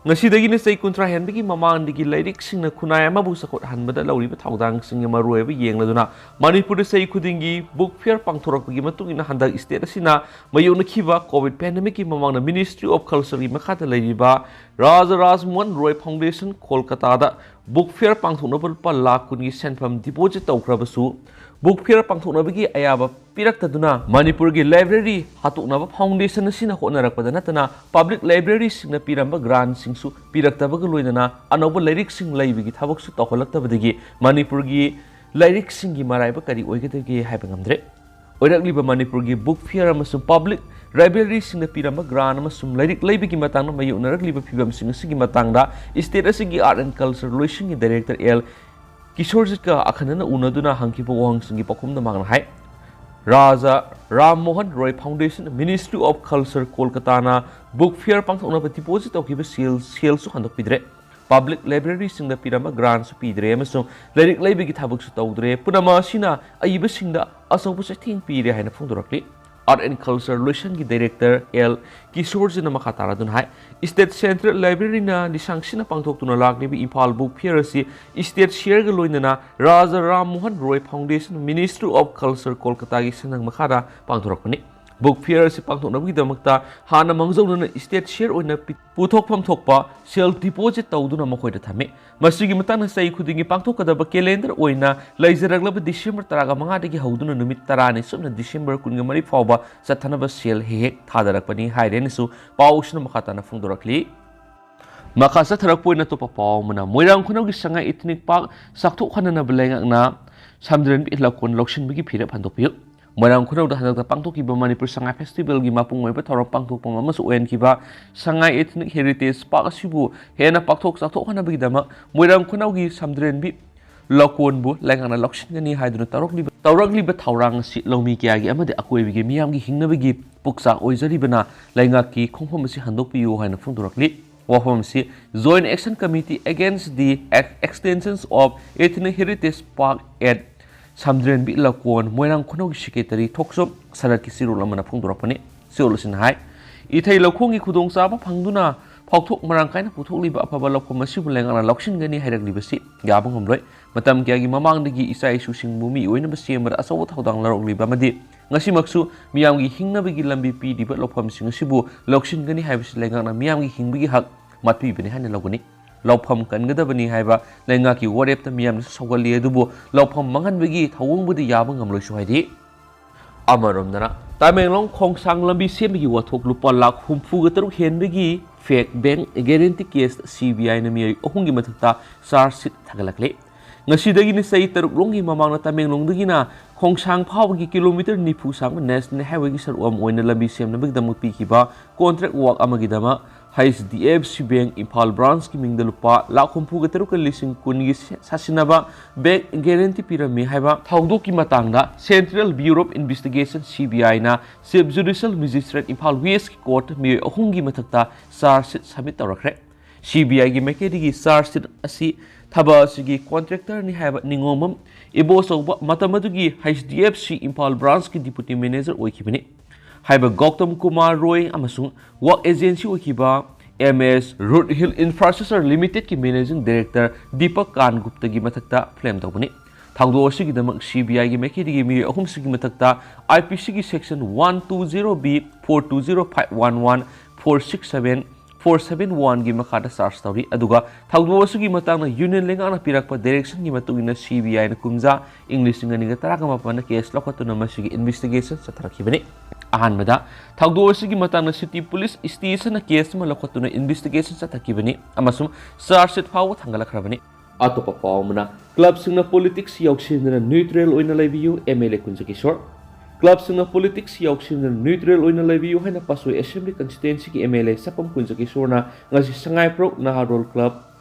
ꯉꯁꯤꯗꯒꯤꯅ ꯆꯍꯤ ꯀꯨꯟꯊ꯭ꯔꯥ ꯍꯦꯟꯕꯒꯤ ꯃꯃꯥꯡꯗꯒꯤ ꯂꯥꯏꯔꯤꯛꯁꯤꯡꯅ ꯈꯨꯟꯅꯥꯏ ꯑꯃꯕꯨ ꯆꯥꯎꯈꯠꯍꯟꯕꯗ ꯂꯧꯔꯤꯕ ꯊꯧꯗꯥꯡꯁꯤꯡꯒꯤ ꯃꯔꯨꯑꯣꯏꯕ ꯌꯦꯡꯂꯗꯨꯅ ꯃꯅꯤꯄꯨꯔꯗ ꯆꯍꯤ ꯈꯨꯗꯤꯡꯒꯤ ꯕꯨꯛ ꯐꯤꯌꯔ ꯄꯥꯡꯊꯣꯔꯛꯄꯒꯤ ꯃꯇꯨꯡ ꯏꯟꯅ ꯍꯟꯗꯛ ꯁ꯭ꯇꯦꯠ ꯑꯁꯤꯅ ꯃꯥꯌꯣꯛꯅꯈꯤꯕ ꯀꯣꯚꯤꯗ ꯄꯦꯟꯗꯦꯃꯤꯛꯀꯤ ꯃꯃꯥꯡꯗ ꯃꯤꯅꯤꯁꯇ꯭ꯔꯤ ꯑꯣꯐ ꯀꯜꯆꯔꯒꯤ ꯃꯈꯥꯗ ꯂꯩꯔꯤꯕ ꯔꯥꯖꯥ ꯔꯥꯖꯃꯣꯍꯟ ꯔꯣꯏ ꯐꯥꯎꯟꯗꯦꯁꯟ ꯀꯣꯜꯀꯇꯥꯗ ꯕꯨꯛ ꯐꯤꯌꯔ ꯄꯥꯡꯊꯣꯛꯅꯕ ꯂꯨꯄꯥ ꯂꯥꯈ ꯀꯨꯟꯒꯤ ꯁꯦꯟꯐꯝ ꯗꯤꯄꯣꯖꯤꯠ ꯇꯧꯈ꯭ꯔꯕꯁꯨ ꯕꯨꯛ ꯐꯤꯌꯔ ꯄꯥꯡꯊꯣꯛꯅꯕꯒꯤ ꯑꯌꯥꯕ ꯄꯤꯔꯛꯇꯗꯨꯅ ꯃꯅꯤꯄꯨꯔꯒꯤ ꯂꯥꯏꯕ꯭ꯔꯦꯔꯤ ꯍꯥꯠꯇꯣꯛꯅꯕ ꯐꯥꯎꯟꯗꯦꯁꯟ ꯑꯁꯤꯅ ꯍꯣꯠꯅꯔꯛꯄꯗ ꯅꯠꯇꯅ ꯄꯕ꯭ꯂꯤꯛ ꯂꯥꯏꯕ꯭ꯔꯦꯔꯤꯁꯤꯡꯅ ꯄꯤꯔꯝꯕ ꯒ꯭ꯔꯥꯟꯁꯤꯡꯁꯨ ꯄꯤꯔꯛꯇꯕꯒ ꯂꯣꯏꯅꯅ ꯑꯅꯧꯕ ꯂꯥꯏꯔꯤꯛꯁꯤꯡ ꯂꯩꯕꯒꯤ ꯊꯕꯛꯁꯨ ꯇꯧꯍꯜꯂꯛꯇꯕꯗꯒꯤ ꯃꯅꯤꯄꯨꯔꯒꯤ ꯂꯥꯏꯔꯤꯛꯁꯤꯡꯒꯤ ꯃꯔꯥꯏꯕꯛ ꯀꯔꯤ ꯑꯣꯏꯒꯗꯒꯦ ꯍꯥꯏꯕ ꯉꯝꯗ꯭ꯔꯦ꯫ ꯑꯣꯏꯔꯛꯂꯤꯕ ꯃꯅꯤꯄꯨꯔꯒꯤ ꯕꯨꯛ ꯐꯤꯌꯔ ꯑꯃꯁꯨꯡ ꯄꯕ꯭ꯂꯤꯛ ꯂꯥꯏꯕ꯭ꯔꯦꯔꯤꯁꯤꯡꯅ ꯄꯤꯔꯝꯕ ꯒ꯭ꯔꯥꯟ ꯑꯃꯁꯨꯡ ꯂꯥꯏꯔꯤꯛ ꯂꯩꯕꯒꯤ ꯃꯇꯥꯡꯗ ꯃꯥꯌꯣꯛꯅꯔꯛꯂꯤꯕ ꯐꯤꯕꯝꯁꯤꯡ ꯑꯁꯤꯒꯤ ꯃꯇꯥꯡꯗ ꯁ꯭ꯇꯦꯠ ꯑꯁꯤꯒꯤ ꯑꯥꯔꯠ ꯑꯦꯟ ꯀꯜꯆꯔ ꯂꯣꯏꯁꯪꯒꯤ ꯗꯥꯏꯔꯦꯛꯇꯔ ꯑꯦꯜ ꯀꯤꯁꯣꯔꯖꯤꯠꯀ ꯑꯈꯟꯅꯅ ꯎꯅꯗꯨꯅ ꯍꯪꯈꯤꯕ ꯋꯥꯍꯪꯁꯤꯡꯒꯤ ꯄꯥꯎꯈꯨꯝꯗ ꯃꯍꯥꯛꯅ ꯍꯥꯏ, Raja Ram Mohan Roy foundation, ministry of culture, ꯀꯣꯜꯀꯇꯥꯅ ꯕꯨꯛ ꯐꯤꯌꯔ ꯄꯥꯡꯊꯣꯛꯅꯕ ꯗꯤꯄꯣꯖꯤꯠ ꯇꯧꯈꯤꯕ ꯁꯦꯜ, ꯁꯦꯜꯁꯨ ꯍꯟꯗꯣꯛꯄꯤꯗ꯭ꯔꯦ꯫ ꯄꯕ꯭ꯂꯤꯛ ꯂꯥꯏꯕ꯭ꯔꯦꯔꯤꯁꯤꯡꯗ ꯄꯤꯔꯝꯕ ꯒ꯭ꯔꯥꯟꯁꯨ ꯄꯤꯗ꯭ꯔꯦ ꯑꯃꯁꯨꯡ ꯂꯥꯏꯔꯤꯛ ꯂꯩꯕꯒꯤ ꯊꯕꯛꯁꯨ ꯇꯧꯗ꯭ꯔꯦ꯫ ꯄꯨꯝꯅꯃꯛ ꯑꯁꯤꯅ ꯑꯏꯕꯁꯤꯡꯗ ꯑꯆꯧꯕ ꯆꯩꯊꯦꯡ ꯄꯤꯔꯦ ꯍꯥꯏꯅ ꯐꯣꯡꯗꯣꯔꯛꯂꯤ꯫ ꯑꯥꯔꯠ ꯑꯦꯟ ꯀꯜꯆꯔ ꯂꯣꯏꯁꯪꯒꯤ ꯗꯥꯏꯔꯦꯛꯇꯔ ꯑꯦꯜ ꯀꯤꯁꯣꯔꯖꯤꯅ ꯃꯈꯥ ꯇꯥꯔꯗꯨꯅ ꯍꯥꯏ, ꯁ꯭ꯇꯦꯠ ꯁꯦꯟꯇ꯭ꯔꯦꯜ ꯂꯥꯏꯕ꯭ꯔꯦꯔꯤꯅ ꯂꯤꯁꯥꯡꯁꯤꯟꯅ ꯄꯥꯡꯊꯣꯛꯇꯨꯅ ꯂꯥꯛꯂꯤꯕ ꯏꯝꯐꯥꯜ ꯕꯨꯛ ꯐꯤꯌꯔ ꯑꯁꯤ ꯁ꯭ꯇꯦꯠ ꯁꯤꯌꯔꯒ ꯂꯣꯏꯅꯅ Raja Ram Mohan Roy foundation, ministry of culture, ꯀꯣꯜꯀꯇꯥꯒꯤ ꯁꯦꯟꯅꯪ ꯃꯈꯥꯗ ꯄꯥꯡꯊꯣꯔꯛꯄꯅꯤ꯫ ꯕꯨꯛ ꯐꯤꯌꯔ ꯑꯁꯤ ꯄꯥꯡꯊꯣꯛꯅꯕꯒꯤꯗꯃꯛꯇ ꯍꯥꯟꯅ ꯃꯥꯡꯖꯧꯅꯅ ꯁ꯭ꯇꯦꯠ ꯁꯤꯌꯔ ꯑꯣꯏꯅ ꯄꯤ-, ꯄꯨꯊꯣꯛꯐꯝ ꯊꯣꯛꯄ ꯁꯦꯜ ꯗꯤꯄꯣꯖꯤꯠ ꯇꯧꯗꯨꯅ ꯃꯈꯣꯏꯗ ꯊꯝꯃꯤ꯫ ꯃꯁꯤꯒꯤ ꯃꯇꯥꯡꯗ ꯆꯍꯤ ꯈꯨꯗꯤꯡꯒꯤ ꯄꯥꯡꯊꯣꯛꯀꯗꯕ ꯀꯦꯂꯦꯟꯗꯔ ꯑꯣꯏꯅ ꯂꯩꯖꯔꯛꯂꯕ ꯗꯤꯁꯦꯝꯕꯔ ꯇꯔꯥꯃꯉꯥꯗꯒꯤ ꯍꯧꯗꯨꯅ ꯅꯨꯃꯤꯠ ꯇꯔꯥꯅꯤ ꯆꯨꯞꯅ ꯗꯤꯁꯦꯝꯕꯔ ꯀꯨꯟꯃꯔꯤ ꯐꯥꯎꯕ ꯆꯠꯊꯅꯕ ꯁꯦꯜ ꯍꯦꯛ ꯍꯦꯛ ꯊꯥꯗꯔꯛꯄꯅꯤ ꯍꯥꯏꯔꯦꯅꯁꯨ ꯄꯥꯎꯁꯤꯅ ꯃꯈꯥ ꯇꯥꯅ ꯐꯣꯡꯗꯣꯔꯛꯂꯤ꯫ ꯃꯈꯥ ꯆꯠꯊꯔꯛꯄ ꯑꯣꯏꯅ ꯑꯇꯣꯞꯄ ꯄꯥꯎ ꯑꯃꯅ, ꯃꯣꯏꯔꯥꯡ ꯈꯨꯅꯧꯒꯤ ꯁꯉꯥꯏ ꯏꯊꯅꯤꯛ ꯄꯥꯔꯛ ꯆꯥꯛꯊꯣꯛꯍꯟꯅꯅꯕ ꯂꯩꯉꯥꯛꯅ ꯁꯝꯗ꯭ꯔꯦꯟꯕꯤ ꯂꯧꯀꯣꯟ ꯂꯧꯁꯤꯟꯕꯒꯤ ꯐꯤꯔꯦꯞ ꯍꯟꯗꯣꯛꯄꯤꯌꯨ꯫ ꯃꯣꯏꯔꯥꯡ ꯈꯨꯅꯧꯗ ꯍꯟꯗꯛꯇ ꯄꯥꯡꯊꯣꯛꯈꯤꯕ ꯃꯅꯤꯄꯨꯔ ꯁꯉꯥꯏ ꯐꯦꯁꯇꯤꯚꯦꯜꯒꯤ ꯃꯄꯨꯡ ꯑꯣꯏꯕ ꯊꯧꯔꯝ ꯄꯥꯡꯊꯣꯛꯐꯝ ꯑꯃꯁꯨ ꯑꯣꯏꯍꯟꯈꯤꯕ ꯁꯉꯥꯏ ꯏꯊꯅꯤꯛ ꯍꯦꯔꯤꯇꯦꯖ ꯄꯥꯔꯛ ꯑꯁꯤꯕꯨ ꯍꯦꯟꯅ ꯄꯥꯛꯊꯣꯛ ꯆꯥꯎꯊꯣꯛꯍꯟꯅꯕꯒꯤꯗꯃꯛ ꯃꯣꯏꯔꯥꯡ ꯈꯨꯅꯧꯒꯤ ꯁꯝꯗ꯭ꯔꯦꯟꯕꯤ ꯂꯧꯀꯣꯟꯕꯨ ꯂꯩꯉꯥꯛꯅ ꯂꯧꯁꯤꯟꯒꯅꯤ ꯍꯥꯏꯗꯨꯅ ꯇꯧꯔꯛꯂꯤꯕ, ꯇꯧꯔꯛꯂꯤꯕ ꯊꯧꯔꯥꯡ ꯑꯁꯤ ꯂꯧꯃꯤ ꯀꯌꯥꯒꯤ ꯑꯃꯗꯤ ꯑꯀꯣꯏꯕꯒꯤ ꯃꯤꯌꯥꯝꯒꯤ ꯍꯤꯡꯅꯕꯒꯤ ꯄꯨꯛꯆꯥꯛ ꯑꯣꯏꯖꯔꯤꯕꯅ ꯂꯩꯉꯥꯛꯀꯤ ꯈꯣꯡꯐꯝ ꯑꯁꯤ ꯍꯟꯗꯣꯛꯄꯤꯌꯨ ꯍꯥꯏꯅ ꯐꯣꯡꯗꯣꯔꯛꯂꯤ꯫ ꯋꯥꯐꯝ ꯑꯁꯤ Joint Action Committee Against the Ex- Extensions of Ethnic Heritage Park at ꯁꯝꯗ꯭ꯔꯦꯟꯕꯤ ꯂꯀꯣꯟ, ꯃꯣꯏꯔꯥꯡ ꯈꯨꯅꯧꯒꯤ ꯁꯦꯀ꯭ꯔꯦꯇꯔꯤ ꯊꯣꯛꯆꯣꯝ ꯁꯅꯜꯒꯤ ꯆꯦꯔꯣꯜ ꯑꯃꯅ ꯐꯣꯡꯗꯣꯔꯛꯄꯅꯤ꯫ ꯆꯦꯔꯣꯜ ꯑꯁꯤꯅ ꯍꯥꯏ, ꯏꯊꯩ ꯂꯧꯈꯣꯡꯒꯤ ꯈꯨꯗꯣꯡꯆꯥꯕ ꯐꯪꯗꯨꯅ ꯐꯥꯎꯊꯣꯛ ꯃꯔꯥꯡ ꯀꯥꯏꯅ ꯄꯨꯊꯣꯛꯂꯤꯕ ꯑꯐꯕ ꯂꯧꯐꯝ ꯑꯁꯤꯕꯨ ꯂꯩꯉꯥꯛꯅ ꯂꯧꯁꯤꯟꯒꯅꯤ ꯍꯥꯏꯔꯛꯂꯤꯕꯁꯤ ꯌꯥꯕ ꯉꯝꯂꯣꯏ꯫ ꯃꯇꯝ ꯀꯌꯥꯒꯤ ꯃꯃꯥꯡꯗꯒꯤ ꯏꯆꯥ ꯏꯁꯨꯁꯤꯡꯕꯨ ꯃꯤ ꯑꯣꯏꯅꯕ ꯁꯦꯝꯕꯗ ꯑꯆꯧꯕ ꯊꯧꯗꯥꯡ ꯂꯧꯔꯛꯂꯤꯕ ꯑꯃꯗꯤ ꯉꯁꯤꯃꯛꯁꯨ ꯃꯤꯌꯥꯝꯒꯤ ꯍꯤꯡꯅꯕꯒꯤ ꯂꯝꯕꯤ ꯄꯤꯔꯤꯕ ꯂꯧꯐꯝꯁꯤꯡ ꯑꯁꯤꯕꯨ ꯂꯧꯁꯤꯟꯒꯅꯤ ꯍꯥꯏꯕꯁꯤ ꯂꯩꯉꯥꯛꯅ ꯃꯤꯌꯥꯝꯒꯤ ꯍꯤꯡꯕꯒꯤ ꯍꯛ ꯃꯠꯄꯤꯕꯅꯤ ꯍꯥꯏꯅ ꯂꯧꯒꯅꯤ꯫ ꯂꯧꯐꯝ ꯀꯟꯒꯗꯕꯅꯤ ꯍꯥꯏꯕ ꯂꯩꯉꯥꯛꯀꯤ ꯋꯥꯔꯦꯞꯇ ꯃꯤꯌꯥꯝꯅꯁꯨ ꯁꯧꯒꯠꯂꯤ, ꯑꯗꯨꯕꯨ ꯂꯧꯐꯝ ꯃꯥꯡꯍꯟꯕꯒꯤ ꯊꯧꯑꯣꯡꯕꯨꯗꯤ ꯌꯥꯕ ꯉꯝꯂꯣꯏꯁꯨ ꯍꯥꯏꯔꯤ꯫ ꯑꯃꯔꯣꯝꯗꯅ, ꯇꯃꯦꯡꯂꯣꯡ ꯈꯣꯡꯁꯥꯡ ꯂꯝꯕꯤ ꯁꯦꯝꯕꯒꯤ ꯋꯥꯊꯣꯛ ꯂꯨꯄꯥ ꯂꯥꯈ ꯍꯨꯝꯐꯨꯒ ꯇꯔꯨꯛ ꯍꯦꯟꯕꯒꯤ fake bank guarantee case CBIꯅ ꯃꯤꯑꯣꯏ ꯑꯍꯨꯝꯒꯤ ꯃꯊꯛꯇ charge sheet ꯊꯥꯒꯠꯂꯛꯂꯤ꯫ ꯉꯁꯤꯗꯒꯤꯅ ꯆꯍꯤ ꯇꯔꯨꯛ ꯂꯣꯝꯒꯤ ꯃꯃꯥꯡꯗ ꯇꯃꯦꯡꯂꯣꯡꯗꯒꯤꯅ ꯈꯣꯡꯁꯥꯡ ꯐꯥꯎꯕꯒꯤ kilometre ꯅꯤꯐꯨ ꯁꯥꯡꯕ National Highwayꯒꯤ ꯁꯔꯨꯛ ꯑꯃ ꯑꯣꯏꯅ ꯂꯝꯕꯤ ꯁꯦꯝꯅꯕꯒꯤꯗꯃꯛ ꯄꯤꯈꯤꯕ contract work ꯑꯃꯒꯤꯗꯃꯛ HDFC Bank ꯏꯝꯐꯥꯜ branchꯀꯤ ꯃꯤꯡꯗ ꯂꯨꯄꯥ ꯂꯥꯈ ꯍꯨꯝꯐꯨꯒ ꯇꯔꯨꯛꯀ ꯂꯤꯁꯤꯡ ꯀꯨꯟꯒꯤ ꯁꯥꯁꯤꯟꯅꯕ bank guarantee ꯄꯤꯔꯝꯃꯤ ꯍꯥꯏꯕ ꯊꯧꯗꯣꯛꯀꯤ ꯃꯇꯥꯡꯗ Central Bureau of Investigation, CBIꯅ Chief Judicial Magistrate Imphal Westꯀꯤ court ꯃꯤꯑꯣꯏ ꯑꯍꯨꯝꯒꯤ ꯃꯊꯛꯇ charge sheet submit ꯇꯧꯔꯛꯈ꯭ꯔꯦ꯫ CBIꯒꯤ ꯃꯥꯏꯀꯩꯗꯒꯤ charge sheet ꯑꯁꯤ ꯊꯕꯛ ꯑꯁꯤꯒꯤ contractorꯅꯤ ꯍꯥꯏꯕ ꯅꯤꯉꯣꯝꯕꯝ ꯏꯕꯣꯆꯧꯕ, ꯃꯇꯝ ꯑꯗꯨꯒꯤ HDFC ꯏꯝꯐꯥꯜ branchꯀꯤ deputy manager ꯑꯣꯏꯈꯤꯕꯅꯤ ꯍꯥꯏꯕ ꯒꯧꯇꯝ ꯀꯨꯃꯥꯔ ꯔꯣꯏ ꯑꯃꯁꯨꯡ work agency ꯑꯣꯏꯈꯤꯕ MS Root Hill Infrastructure Limitedꯀꯤ managing director Deepak ꯀꯥꯟꯒꯨꯞꯇꯒꯤ ꯃꯊꯛꯇ claim ꯇꯧꯕꯅꯤ꯫ ꯊꯧꯗꯣꯛ ꯑꯁꯤꯒꯤꯗꯃꯛ CBIꯒꯤ ꯃꯥꯏꯀꯩꯗꯒꯤ ꯃꯤꯑꯣꯏ ꯑꯍꯨꯝꯁꯤꯒꯤ ꯃꯊꯛꯇ IPCꯒꯤ section one two zero B, four two zero five one one, four six seven, four seven oneꯒꯤ ꯃꯈꯥꯗ charge ꯇꯧꯔꯤ꯫ ꯑꯗꯨꯒ ꯊꯧꯗꯣꯛ ꯑꯁꯤꯒꯤ ꯃꯇꯥꯡꯗ union ꯂꯩꯉꯥꯛꯅ ꯄꯤꯔꯛꯄ directionꯒꯤ ꯃꯇꯨꯡ ꯏꯟꯅ CBIꯅ ꯀꯨꯝꯖꯥ ꯏꯪ ꯂꯤꯁꯤꯡ ꯑꯅꯤꯒ ꯇꯔꯥꯃꯥꯄꯟꯗ case ꯂꯧꯈꯠꯇꯨꯅ ꯃꯁꯤꯒꯤ investigation ꯆꯠꯊꯔꯛꯈꯤꯕꯅꯤ꯫ ꯑꯍꯥꯟꯕꯗ ꯊꯧꯗꯣꯛ ꯑꯁꯤꯒꯤ ꯃꯇꯥꯡꯗ city police stationꯅ case ꯑꯃ ꯂꯧꯈꯠꯇꯨꯅ investigation ꯆꯠꯊꯈꯤꯕꯅꯤ ꯑꯃꯁꯨꯡ charge sheet ꯐꯥꯎꯕ ꯊꯥꯡꯒꯠꯂꯛꯈ꯭ꯔꯕꯅꯤ꯫ ꯑꯇꯣꯞꯄ ꯄꯥꯎ ꯑꯃꯅ, clubꯁꯤꯡꯅ politics ꯌꯥꯎꯁꯤꯟꯗꯅ neutral ꯑꯣꯏꯅ ꯂꯩꯕꯤꯌꯨ, MLA ꯀꯨꯟꯖ ꯀꯤꯁꯣꯔ꯫ Clubꯁꯤꯡꯅ politics ꯌꯥꯎꯁꯤꯟꯗꯅ neutral ꯑꯣꯏꯅ ꯂꯩꯕꯤꯌꯨ ꯍꯥꯏꯅ ꯄꯥꯠꯁꯣꯏ Assembly Constituencyꯒꯤ MLA ꯁꯛꯐꯝ ꯀꯨꯟꯖ ꯀꯤꯁꯣꯔꯅ ꯉꯁꯤ ꯁꯉꯥꯏꯄ꯭ꯔꯧ ꯅꯍꯥꯔꯣꯜ club,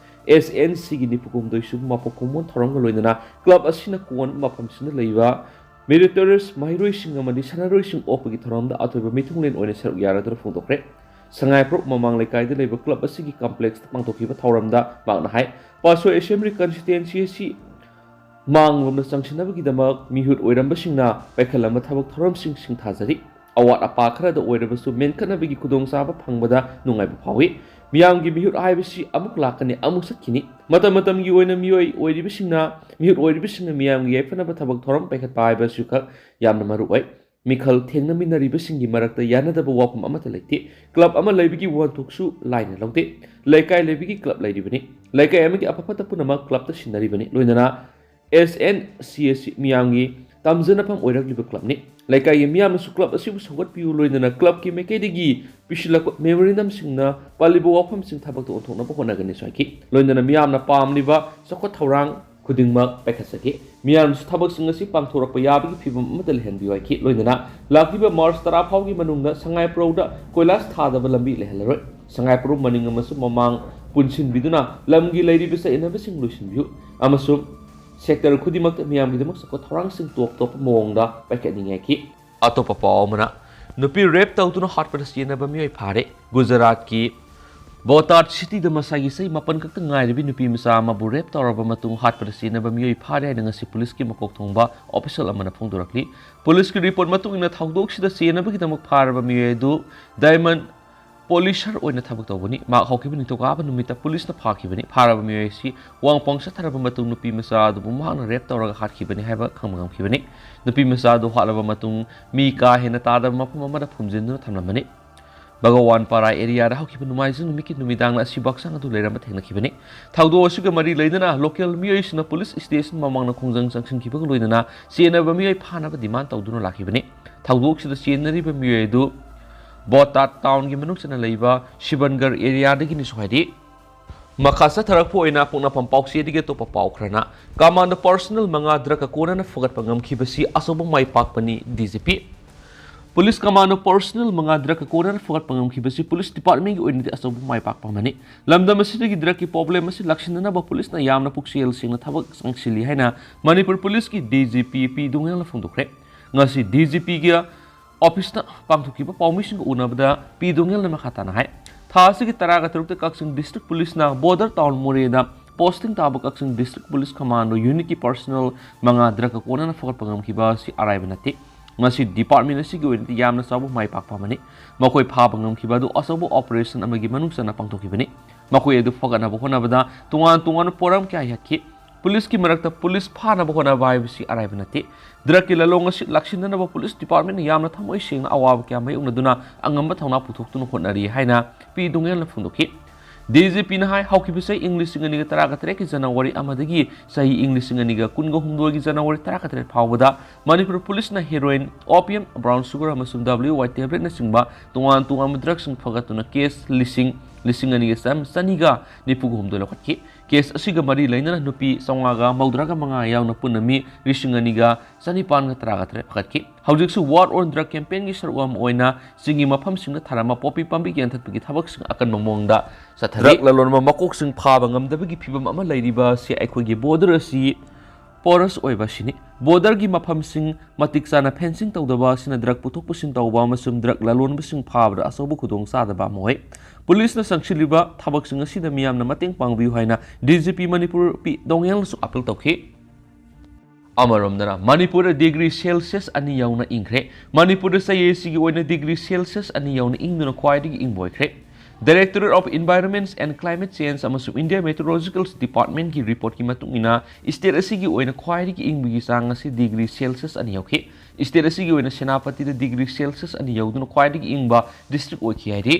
SNCꯒꯤ ꯅꯤꯐꯨ ꯍꯨꯝꯗꯣꯏꯁꯨꯕ ꯃꯄꯣꯛ ꯀꯨꯝꯑꯣꯟ ꯊꯧꯔꯝꯒ ꯂꯣꯏꯅꯅ club ꯑꯁꯤꯅ ꯀꯣꯟꯕ ꯃꯐꯝꯁꯤꯡꯗ ꯂꯩꯕ meritorious ꯃꯍꯩꯔꯣꯏꯁꯤꯡ ꯑꯃꯗꯤ ꯁꯥꯟꯅꯔꯣꯏꯁꯤꯡ ꯑꯣꯛꯄꯒꯤ ꯊꯧꯔꯝꯗ ꯑꯊꯣꯏꯕ ꯃꯤꯊꯨꯡꯂꯦꯟ ꯑꯣꯏꯅ ꯁꯔꯨꯛ ꯌꯥꯔꯗꯨꯅ ꯐꯣꯡꯗꯣꯛꯈ꯭ꯔꯦ꯫ ꯁꯉꯥꯏꯄ꯭ꯔꯧ ꯃꯃꯥꯡ ꯂꯩꯀꯥꯏꯗ ꯂꯩꯕ ꯀ꯭ꯂꯕ ꯑꯁꯤꯒꯤ ꯀꯝꯄ꯭ꯂꯦꯛꯁꯇ ꯄꯥꯡꯊꯣꯛꯈꯤꯕ ꯊꯧꯔꯝꯗ ꯃꯍꯥꯛꯅ ꯍꯥꯏ, ꯄꯥꯠꯁꯣꯏ ꯑꯦꯁꯦꯝꯕ꯭ꯂꯤ ꯀꯟꯁꯇꯤꯇ꯭ꯋꯦꯟꯁꯤ ꯑꯁꯤ ꯃꯥꯡꯂꯣꯝꯗ ꯆꯪꯁꯤꯟꯅꯕꯒꯤꯗꯃꯛ ꯃꯤꯍꯨꯠ ꯑꯣꯏꯔꯝꯕꯁꯤꯡꯅ ꯄꯥꯏꯈꯠꯂꯝꯕ ꯊꯕꯛ ꯊꯧꯔꯝꯁꯤꯡ ꯁꯤꯡꯊꯥꯖꯔꯤ꯫ ꯑꯋꯥꯠ ꯑꯄꯥ ꯈꯔꯗ ꯑꯣꯏꯔꯕꯁꯨ ꯃꯦꯟꯈꯠꯅꯕꯒꯤ ꯈꯨꯗꯣꯡꯆꯥꯕ ꯐꯪꯕꯗ ꯅꯨꯡꯉꯥꯏꯕ ꯐꯥꯎꯏ꯫ ꯃꯤꯌꯥꯝꯒꯤ ꯃꯤꯍꯨꯠ ꯍꯥꯏꯕꯁꯤ ꯑꯃꯨꯛ ꯂꯥꯛꯀꯅꯤ, ꯑꯃꯨꯛ ꯆꯠꯈꯤꯅꯤ꯫ ꯃꯇꯝ ꯃꯇꯝꯒꯤ ꯑꯣꯏꯅ ꯃꯤꯑꯣꯏ ꯑꯣꯏꯔꯤꯕꯁꯤꯡꯅ, ꯃꯤꯍꯨꯠ ꯑꯣꯏꯔꯤꯕꯁꯤꯡꯅ ꯃꯤꯌꯥꯝꯒꯤ ꯌꯥꯏꯐꯅꯕ ꯊꯕꯛ ꯊꯧꯔꯝ ꯄꯥꯏꯈꯠꯄ ꯍꯥꯏꯕꯁꯤꯈꯛ ꯌꯥꯝꯅ ꯃꯔꯨ ꯑꯣꯏ꯫ ꯃꯤꯈꯜ ꯊꯦꯡꯅꯃꯤꯟꯅꯔꯤꯕꯁꯤꯡꯒꯤ ꯃꯔꯛꯇ ꯌꯥꯅꯗꯕ ꯋꯥꯐꯝ ꯑꯃꯠꯇ ꯂꯩꯇꯦ꯫ ꯀ꯭ꯂꯕ ꯑꯃ ꯂꯩꯕꯒꯤ ꯋꯥꯍꯟꯊꯣꯛꯁꯨ ꯂꯥꯏꯅ ꯂꯧꯗꯦ꯫ ꯂꯩꯀꯥꯏ ꯂꯩꯕꯒꯤ ꯀ꯭ꯂꯕ ꯂꯩꯔꯤꯕꯅꯤ꯫ ꯂꯩꯀꯥꯏ ꯑꯃꯒꯤ ꯑꯐ ꯐꯠꯇ ꯄꯨꯝꯅꯃꯛ ꯀ꯭ꯂꯕꯇ ꯁꯤꯟꯅꯔꯤꯕꯅꯤ꯫ ꯂꯣꯏꯅꯅ ꯑꯦꯁ ꯑꯦꯟ ꯁꯤ ꯑꯁꯤ ꯃꯤꯌꯥꯝꯒꯤ ꯇꯝꯖꯅꯐꯝ ꯑꯣꯏꯔꯛꯂꯤꯕ ꯀ꯭ꯂꯕꯅꯤ꯫ ꯂꯩꯀꯥꯏꯒꯤ ꯃꯤꯌꯥꯝꯅꯁꯨ ꯀ꯭ꯂꯕ ꯑꯁꯤꯕꯨ ꯁꯧꯒꯠꯄꯤꯌꯨ, ꯂꯣꯏꯅꯅ ꯀ꯭ꯂꯕꯀꯤ ꯃꯥꯏꯀꯩꯗꯒꯤ ꯄꯤꯁꯤꯜꯂꯛꯄ ꯃꯦꯃꯣꯔꯦꯟꯗꯝꯁꯤꯡꯅ ꯄꯜꯂꯤꯕ ꯋꯥꯐꯝꯁꯤꯡ ꯊꯕꯛꯇ ꯑꯣꯟꯊꯣꯛꯅꯕ ꯍꯣꯠꯅꯒꯅꯤꯁꯨ ꯍꯥꯏꯈꯤ꯫ ꯂꯣꯏꯅꯅ ꯃꯤꯌꯥꯝꯅ ꯄꯥꯝꯂꯤꯕ ꯆꯥꯎꯈꯠ ꯊꯧꯔꯥꯡ ꯈꯨꯗꯤꯡꯃꯛ ꯄꯥꯏꯈꯠꯆꯈꯤ꯫ ꯃꯤꯌꯥꯝꯅꯁꯨ ꯊꯕꯛꯁꯤꯡ ꯑꯁꯤ ꯄꯥꯡꯊꯣꯔꯛꯄ ꯌꯥꯕꯒꯤ ꯐꯤꯚꯝ ꯑꯃꯠꯇ ꯂꯩꯍꯟꯕꯤꯌꯨ ꯍꯥꯏꯈꯤ꯫ ꯂꯣꯏꯅꯅ ꯂꯥꯛꯂꯤꯕ ꯃꯥꯔꯆ ꯇꯔꯥ ꯐꯥꯎꯒꯤ ꯃꯅꯨꯡꯗ ꯁꯉꯥꯏꯄ꯭ꯔꯧꯗ ꯀꯣꯏꯂꯥꯁ ꯊꯥꯗꯕ ꯂꯝꯕꯤ ꯂꯩꯍꯜꯂꯔꯣꯏ꯫ ꯁꯉꯥꯏꯄ꯭ꯔꯧ ꯃꯅꯤꯡ ꯑꯃꯁꯨꯡ ꯃꯃꯥꯡ ꯄꯨꯟꯁꯤꯟꯕꯤꯗꯨꯅ ꯂꯝꯒꯤ ꯂꯩꯔꯤꯕ ꯆꯠꯅꯕꯁꯤꯡ ꯂꯣꯏꯁꯤꯟꯕꯤꯌꯨ ꯑꯃꯁꯨꯡ ꯁꯦꯛꯇꯔ ꯈꯨꯗꯤꯡꯃꯛꯇ ꯃꯤꯌꯥꯝꯒꯤꯗꯃꯛ ꯆꯥꯎꯈꯠ ꯊꯧꯔꯥꯡꯁꯤꯡ ꯇꯣꯞ ꯇꯣꯞꯄ ꯃꯑꯣꯡꯗ ꯄꯥꯏꯈꯠꯅꯤꯡꯉꯦ ꯍꯥꯏꯈꯤ꯫ ꯑꯇꯣꯞꯄ ꯄꯥꯎ ꯑꯃꯅ, ꯅꯨꯄꯤ ꯔꯦꯞ ꯇꯧꯗꯨꯅ ꯍꯥꯠꯄꯗ ꯆꯦꯟꯅꯕ ꯃꯤꯑꯣꯏ ꯐꯥꯔꯦ꯫ ꯒꯨꯖꯔꯥꯠꯀꯤ ꯕꯣꯇꯥꯗ ꯁꯤꯇꯤꯗ ꯃꯁꯥꯒꯤ ꯆꯍꯤ ꯃꯥꯄꯟ ꯈꯛꯇ ꯉꯥꯏꯔꯤꯕꯤ ꯅꯨꯄꯤ ꯃꯆꯥ ꯑꯃꯕꯨ ꯔꯦꯞ ꯇꯧꯔꯕ ꯃꯇꯨꯡ ꯍꯥꯠꯄꯗ ꯆꯦꯟꯅꯕ ꯃꯤꯑꯣꯏ ꯐꯥꯔꯦ ꯍꯥꯏꯅ ꯉꯁꯤ ꯄꯨꯂꯤꯁꯀꯤ ꯃꯀꯣꯛ ꯊꯣꯡꯕ ꯑꯣꯐꯤꯁꯤꯌꯦꯜ ꯑꯃꯅ ꯐꯣꯡꯗꯣꯔꯛꯂꯤ꯫ ꯄꯨꯂꯤꯁꯀꯤ ꯔꯤꯄꯣꯔꯠ ꯃꯇꯨꯡ ꯏꯟꯅ ꯊꯧꯗꯣꯛꯁꯤꯗ ꯆꯦꯟꯅꯕꯒꯤꯗꯃꯛ ꯐꯥꯔꯕ ꯃꯤꯑꯣꯏ ꯑꯗꯨ ꯗꯥꯏꯃꯟ ꯄꯣꯂꯤꯁꯔ ꯑꯣꯏꯅ ꯊꯕꯛ ꯇꯧꯕꯅꯤ꯫ ꯃꯍꯥꯛ ꯍꯧꯈꯤꯕ ꯅꯤꯡꯊꯧꯀꯥꯕ ꯅꯨꯃꯤꯠꯇ ꯄꯨꯂꯤꯁꯅ ꯐꯥꯈꯤꯕꯅꯤ꯫ ꯐꯥꯔꯕ ꯃꯤꯑꯣꯏ ꯑꯁꯤ ꯋꯥꯡꯄꯣꯡ ꯆꯠꯊꯔꯕ ꯃꯇꯨꯡ ꯅꯨꯄꯤ ꯃꯆꯥ ꯑꯗꯨꯕꯨ ꯃꯍꯥꯛꯅ ꯔꯦꯞ ꯇꯧꯔꯒ ꯍꯥꯠꯈꯤꯕꯅꯤ ꯍꯥꯏꯕ ꯈꯪꯕ ꯉꯝꯈꯤꯕꯅꯤ꯫ ꯅꯨꯄꯤ ꯃꯆꯥ ꯑꯗꯨ ꯍꯥꯠꯂꯕ ꯃꯇꯨꯡ ꯃꯤ ꯀꯥ ꯍꯦꯟꯅ ꯇꯥꯗꯕ ꯃꯐꯝ ꯑꯃꯗ ꯐꯨꯝꯖꯤꯟꯗꯨꯅ ꯊꯝꯂꯝꯕꯅꯤ꯫ ꯚꯒꯋꯥꯟ ꯄꯥꯔꯥ ꯑꯦꯔꯤꯌꯥꯗ ꯍꯧꯈꯤꯕ ꯅꯣꯡꯃꯥꯏꯖꯤꯡ ꯅꯨꯃꯤꯠꯀꯤ ꯅꯨꯃꯤꯗꯥꯡꯗ ꯑꯁꯤꯕ ꯍꯛꯆꯥꯡ ꯑꯗꯨ ꯂꯩꯔꯝꯕ ꯊꯦꯡꯅꯈꯤꯕꯅꯤ꯫ ꯊꯧꯗꯣꯛ ꯑꯁꯤꯒ ꯃꯔꯤ ꯂꯩꯅꯅ ꯂꯣꯀꯦꯜ ꯃꯤꯑꯣꯏꯁꯤꯡꯅ ꯄꯨꯂꯤꯁ ꯁ꯭ꯇꯦꯁꯟ ꯃꯃꯥꯡꯗ ꯈꯣꯡꯖꯪ ꯆꯪꯁꯤꯟꯈꯤꯕꯒ ꯂꯣꯏꯅꯅ ꯆꯦꯟꯅꯕ ꯃꯤꯑꯣꯏ ꯐꯥꯅꯕ ꯗꯤꯃꯥꯟ ꯇꯧꯗꯨꯅ ꯂꯥꯛꯈꯤꯕꯅꯤ꯫ ꯊꯧꯗꯣꯛꯁꯤꯗ ꯆꯦꯟꯅꯔꯤꯕ ꯃꯤꯑꯣꯏ ꯑꯗꯨ ꯕꯣꯇꯥꯗ ꯇꯥꯎꯟꯒꯤ ꯃꯅꯨꯡ ꯆꯟꯅ ꯂꯩꯕ ꯁꯤꯕꯟꯒꯔ ꯑꯦꯔꯤꯌꯥꯗꯒꯤꯅꯤꯁꯨ ꯍꯥꯏꯔꯤ꯫ ꯃꯈꯥ ꯆꯠꯊꯔꯛꯄ ꯑꯣꯏꯅ ꯄꯣꯛꯅꯐꯝ ꯄꯥꯎꯆꯦꯗꯒꯤ ꯑꯇꯣꯞꯄ ꯄꯥꯎ ꯈꯔꯅ, ꯀꯃꯥꯟꯗꯣ ꯄꯔꯁꯅꯦꯜ ꯃꯉꯥ ꯗ꯭ꯔꯒꯀ ꯀꯣꯟꯅꯅ ꯐꯨꯒꯠꯄ ꯉꯝꯈꯤꯕꯁꯤ ꯑꯆꯧꯕ ꯃꯥꯏ ꯄꯥꯛꯄꯅꯤ, D G P. Police commando personnel ꯃꯉꯥ ꯗ꯭ꯔꯒꯀ ꯀꯣꯟꯅꯅ ꯐꯨꯒꯠꯄ ꯉꯝꯈꯤꯕꯁꯤ ꯄꯨꯂꯤꯁ ꯗꯤꯄꯥꯔꯠꯃꯦꯟꯒꯤ ꯑꯣꯏꯅꯗꯤ ꯑꯆꯧꯕ ꯃꯥꯏ ꯄꯥꯛꯄ ꯑꯃꯅꯤ꯫ ꯂꯝꯗꯝ ꯑꯁꯤꯗꯒꯤ ꯗ꯭ꯔꯒꯀꯤ ꯄ꯭ꯔꯣꯕ꯭ꯂꯦꯝ ꯑꯁꯤ ꯂꯥꯛꯁꯤꯟꯅꯅꯕ ꯄꯨꯂꯤꯁꯅ ꯌꯥꯝꯅ ꯄꯨꯛꯆꯦꯜ ꯁꯦꯡꯅ ꯊꯕꯛ ꯆꯪꯁꯤꯜꯂꯤ ꯍꯥꯏꯅ ꯃꯅꯤꯄꯨꯔ ꯄꯨꯂꯤꯁꯀꯤ ꯗꯤ ꯖꯤ ꯄꯤ ꯄꯤ ꯗꯨꯡꯉꯦꯜꯅ ꯐꯣꯡꯗꯣꯛꯈ꯭ꯔꯦ꯫ ꯉꯁꯤ ꯗꯤ ꯖꯤ ꯄꯤꯒꯤ ꯑꯣꯐꯤꯁꯇ ꯄꯥꯡꯊꯣꯛꯈꯤꯕ ꯄꯥꯎꯃꯤꯁꯤꯡꯒ ꯎꯅꯕꯗ ꯄꯤ ꯗꯣꯉꯦꯜꯅ ꯃꯈꯥ ꯇꯥꯅ ꯍꯥꯏ, ꯊꯥ ꯑꯁꯤꯒꯤ ꯇꯔꯥꯒ ꯇꯔꯨꯛꯇ ꯀꯛꯆꯤꯡ ꯗꯤꯁꯇ꯭ꯔꯤꯛ ꯄꯨꯂꯤꯁꯅ ꯕꯣꯔꯗꯔ ꯇꯥꯎꯟ ꯃꯣꯔꯦꯗ ꯄꯣꯁꯇꯤꯡ ꯇꯥꯕ ꯀꯛꯆꯤꯡ ꯗꯤꯁꯇ꯭ꯔꯤꯛ ꯄꯨꯂꯤꯁ ꯀꯃꯥꯟꯗꯣ ꯌꯨꯅꯤꯠꯀꯤ ꯄꯔꯁꯅꯦꯜ ꯃꯉꯥ ꯗ꯭ꯔꯒꯀ ꯀꯣꯟꯅꯅ ꯐꯒꯠꯄ ꯉꯝꯈꯤꯕ ꯑꯁꯤ ꯑꯔꯥꯏꯕ ꯅꯠꯇꯦ꯫ ꯃꯁꯤ ꯗꯤꯄꯥꯔꯠꯃꯦꯟ ꯑꯁꯤꯒꯤ ꯑꯣꯏꯅꯗꯤ ꯌꯥꯝꯅ ꯆꯥꯎꯕ ꯃꯥꯏ ꯄꯥꯛꯄ ꯑꯃꯅꯤ꯫ ꯃꯈꯣꯏ ꯐꯥꯕ ꯉꯝꯈꯤꯕ ꯑꯗꯨ ꯑꯆꯧꯕ ꯑꯣꯄꯔꯦꯁꯟ ꯑꯃꯒꯤ ꯃꯅꯨꯡ ꯆꯟꯅ ꯄꯥꯡꯊꯣꯛꯈꯤꯕꯅꯤ꯫ ꯃꯈꯣꯏ ꯑꯗꯨ ꯐꯒꯠꯅꯕ ꯍꯣꯠꯅꯕꯗ ꯇꯣꯉꯥꯟ ꯇꯣꯉꯥꯟꯕ ꯄꯣꯔꯝ ꯀꯌꯥ ꯌꯥꯠꯈꯤ꯫ ꯄꯨꯂꯤꯁꯀꯤ ꯃꯔꯛꯇ ꯄꯨꯂꯤꯁ ꯐꯥꯅꯕ ꯍꯣꯠꯅꯕ ꯍꯥꯏꯕꯁꯤ ꯑꯔꯥꯏꯕ ꯅꯠꯇꯦ꯫ ꯗ꯭ꯔꯒꯀꯤ ꯂꯂꯣꯡ ꯑꯁꯤ ꯂꯥꯛꯁꯤꯟꯅꯅꯕ ꯄꯨꯂꯤꯁ ꯗꯤꯄꯥꯔꯠꯃꯦꯟꯅ ꯌꯥꯝꯅ ꯊꯃꯣꯏ ꯁꯦꯡꯅ ꯑꯋꯥꯕ ꯀꯌꯥ ꯃꯥꯌꯣꯛꯅꯗꯨꯅ ꯑꯉꯝꯕ ꯊꯧꯅꯥ ꯄꯨꯊꯣꯛꯇꯨꯅ ꯍꯣꯠꯅꯔꯤ ꯍꯥꯏꯅ ꯄꯤ ꯗꯣꯉꯦꯜꯅ ꯐꯣꯡꯗꯣꯛꯈꯤ꯫ ꯗꯤ ꯖꯤ ꯄꯤꯅ ꯍꯥꯏ, ꯍꯧꯈꯤꯕ ꯆꯍꯤ ꯏꯪ ꯂꯤꯁꯤꯡ ꯑꯅꯤꯒ ꯇꯔꯥꯒ ꯇꯔꯦꯠꯀꯤ ꯖꯅꯋꯥꯔꯤ ꯑꯃꯗꯒꯤ ꯆꯍꯤ ꯏꯪ ꯂꯤꯁꯤꯡ ꯑꯅꯤꯒ ꯀꯨꯟꯒ ꯍꯨꯝꯗꯣꯏꯒꯤ ꯖꯅꯋꯥꯔꯤ ꯇꯔꯥꯒ ꯇꯔꯦꯠ ꯐꯥꯎꯕꯗ ꯃꯅꯤꯄꯨꯔ ꯄꯨꯂꯤꯁꯅ ꯍꯦꯔꯣꯏꯟ, ꯑꯣꯄꯤꯌꯝ, ꯕ꯭ꯔꯥꯎꯟ ꯁꯨꯒꯔ ꯑꯃꯁꯨꯡ ꯗꯕ꯭ꯂꯤꯎ ꯋꯥꯏ ꯇꯦꯕ꯭ꯂꯦꯠꯅꯆꯤꯡꯕ ꯇꯣꯉꯥꯟ ꯇꯣꯉꯥꯟꯕ ꯗ꯭ꯔꯒꯁꯤꯡ ꯐꯒꯠꯇꯨꯅ ꯀꯦꯁ ꯂꯤꯁꯤꯡ, ꯂꯤꯁꯤꯡ ꯑꯅꯤꯒ ꯆꯥꯝ-, ꯆꯅꯤꯒ ꯅꯤꯐꯨꯒ ꯍꯨꯝꯗꯣꯏ ꯂꯧꯈꯠꯈꯤ꯫ ꯀꯦꯁ ꯑꯁꯤꯒ ꯃꯔꯤ ꯂꯩꯅꯅ ꯅꯨꯄꯤ ꯆꯥꯝꯃꯉꯥꯒ ꯃꯧꯗ꯭ꯔꯥꯒ ꯃꯉꯥ ꯌꯥꯎꯅ ꯄꯨꯟꯅ ꯃꯤ ꯂꯤꯁꯤꯡ ꯑꯅꯤꯒ ꯆꯅꯤꯄꯥꯟꯒ ꯇꯔꯥꯒ ꯇꯔꯦꯠ ꯐꯒꯠꯈꯤ꯫ ꯍꯧꯖꯤꯛꯁꯨ War on Drug campaignꯒꯤ ꯁꯔꯨꯛ ꯑꯃ ꯑꯣꯏꯅ ꯆꯤꯡꯒꯤ ꯃꯐꯝꯁꯤꯡꯗ ꯊꯥꯔꯝꯕ ꯄꯣꯄꯤ ꯄꯥꯝꯕꯤ ꯌꯥꯟꯊꯠꯄꯒꯤ ꯊꯕꯛꯁꯤꯡ ꯑꯀꯟꯕ ꯃꯑꯣꯡꯗ ꯆꯠꯊꯔꯤ꯫ ꯗ꯭ꯔꯒ ꯂꯂꯣꯟꯕ ꯃꯀꯣꯛꯁꯤꯡ ꯐꯥꯕ ꯉꯝꯗꯕꯒꯤ ꯐꯤꯕꯝ ꯑꯃ ꯂꯩꯔꯤꯕ ꯑꯁꯤ ꯑꯩꯈꯣꯏꯒꯤ ꯕꯣꯔꯗꯔ ꯑꯁꯤ ꯄꯣꯔꯁ ꯑꯣꯏꯕ ꯑꯁꯤꯅꯤ꯫ ꯕꯣꯔꯗꯔꯒꯤ ꯃꯐꯝꯁꯤꯡ ꯃꯇꯤꯛ ꯆꯥꯅ ꯐꯦꯟꯁꯤꯡ ꯇꯧꯗꯕ ꯑꯁꯤꯅ ꯗ꯭ꯔꯒ ꯄꯨꯊꯣꯛ ꯄꯨꯁꯤꯟ ꯇꯧꯕ ꯑꯃꯁꯨꯡ ꯗ꯭ꯔꯒ ꯂꯂꯣꯟꯕꯁꯤꯡ ꯐꯥꯕꯗ ꯑꯆꯧꯕ ꯈꯨꯗꯣꯡꯆꯥꯗꯕ ꯑꯃ ꯑꯣꯏ꯫ ꯄꯨꯂꯤꯁꯅ ꯆꯪꯁꯤꯜꯂꯤꯕ ꯊꯕꯛꯁꯤꯡ ꯑꯁꯤꯗ ꯃꯤꯌꯥꯝꯅ ꯃꯇꯦꯡ ꯄꯥꯡꯕꯤꯌꯨ ꯍꯥꯏꯅ ꯗꯤ ꯖꯤ ꯄꯤ ꯃꯅꯤꯄꯨꯔ ꯄꯤ ꯗꯣꯉꯦꯜꯅꯁꯨ ꯑꯄꯤꯜ ꯇꯧꯈꯤ꯫ ꯑꯃꯔꯣꯝꯗꯅ ꯃꯅꯤꯄꯨꯔꯗ ꯗꯤꯒ꯭ꯔꯤ ꯁꯦꯜꯁꯤꯌꯁ ꯑꯅꯤ ꯌꯧꯅ ꯏꯪꯈ꯭ꯔꯦ꯫ ꯃꯅꯤꯄꯨꯔꯗ ꯆꯌꯣꯜ ꯑꯁꯤꯒꯤ ꯑꯣꯏꯅ ꯗꯤꯒ꯭ꯔꯤ ꯁꯦꯜꯁꯤꯌꯁ ꯑꯅꯤ ꯌꯧꯅ ꯏꯪꯗꯨꯅ ꯈ꯭ꯋꯥꯏꯗꯒꯤ ꯏꯪꯕ ꯑꯣꯏꯈ꯭ꯔꯦ꯫ Directorate of Environment and Climate Change ꯑꯃꯁꯨꯡ India Meteorological Departmentꯀꯤ ꯔꯤꯄꯣꯔꯠꯀꯤ ꯃꯇꯨꯡ ꯏꯟꯅ, ꯁ꯭ꯇꯦꯠ ꯑꯁꯤꯒꯤ ꯑꯣꯏꯅ ꯈ꯭ꯋꯥꯏꯗꯒꯤ ꯏꯪꯕꯒꯤ ꯆꯥꯡ ꯑꯁꯤ ꯗꯤꯒ꯭ꯔꯤ ꯁꯦꯜꯁꯤꯌꯁ ꯑꯅꯤ ꯌꯧꯈꯤ꯫ ꯁ꯭ꯇꯦꯠ ꯑꯁꯤꯒꯤ ꯑꯣꯏꯅ ꯁꯦꯅꯥꯄꯇꯤꯗ ꯗꯤꯒ꯭ꯔꯤ ꯁꯦꯜꯁꯤꯌꯁ ꯑꯅꯤ ꯌꯧꯗꯨꯅ ꯈ꯭ꯋꯥꯏꯗꯒꯤ ꯏꯪꯕ ꯗꯤꯁꯇ꯭ꯔꯤꯛ ꯑꯣꯏꯈꯤ ꯍꯥꯏꯔꯤ꯫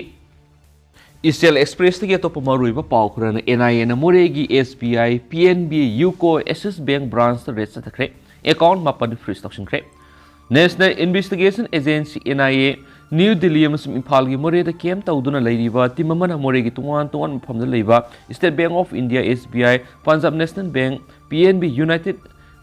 ꯏꯆꯦꯜ ꯑꯦꯛꯁꯄ꯭ꯔꯦꯁꯇꯒꯤ ꯑꯇꯣꯞꯄ ꯃꯔꯨꯑꯣꯏꯕ ꯄꯥꯎ ꯈꯔꯅ, ꯑꯦꯟ ꯑꯥꯏ ꯑꯦꯅ ꯃꯣꯔꯦꯒꯤ ꯑꯦꯁ ꯕꯤ ꯑꯥꯏ, P N B, UCO, assist bank ꯕ꯭ꯔꯥꯟꯁꯇ red ꯆꯠꯊꯈ꯭ꯔꯦ꯫ Account ꯃꯥꯄꯟ fridge ꯇꯧꯁꯤꯟꯈ꯭ꯔꯦ꯫ National Investigation Agency, and I A, new Delhi ꯑꯃꯁꯨꯡ ꯏꯝꯐꯥꯜꯒꯤ ꯃꯣꯔꯦꯗ ꯀꯦꯝꯞ ꯇꯧꯗꯨꯅ ꯂꯩꯔꯤꯕ ꯇꯤꯝ ꯑꯃꯅ ꯃꯣꯔꯦꯒꯤ ꯇꯣꯉꯥꯟ ꯇꯣꯉꯥꯟꯕ ꯃꯐꯝꯗ ꯂꯩꯕ State Bank of India, S B I, Punjab National Bank, P N B, United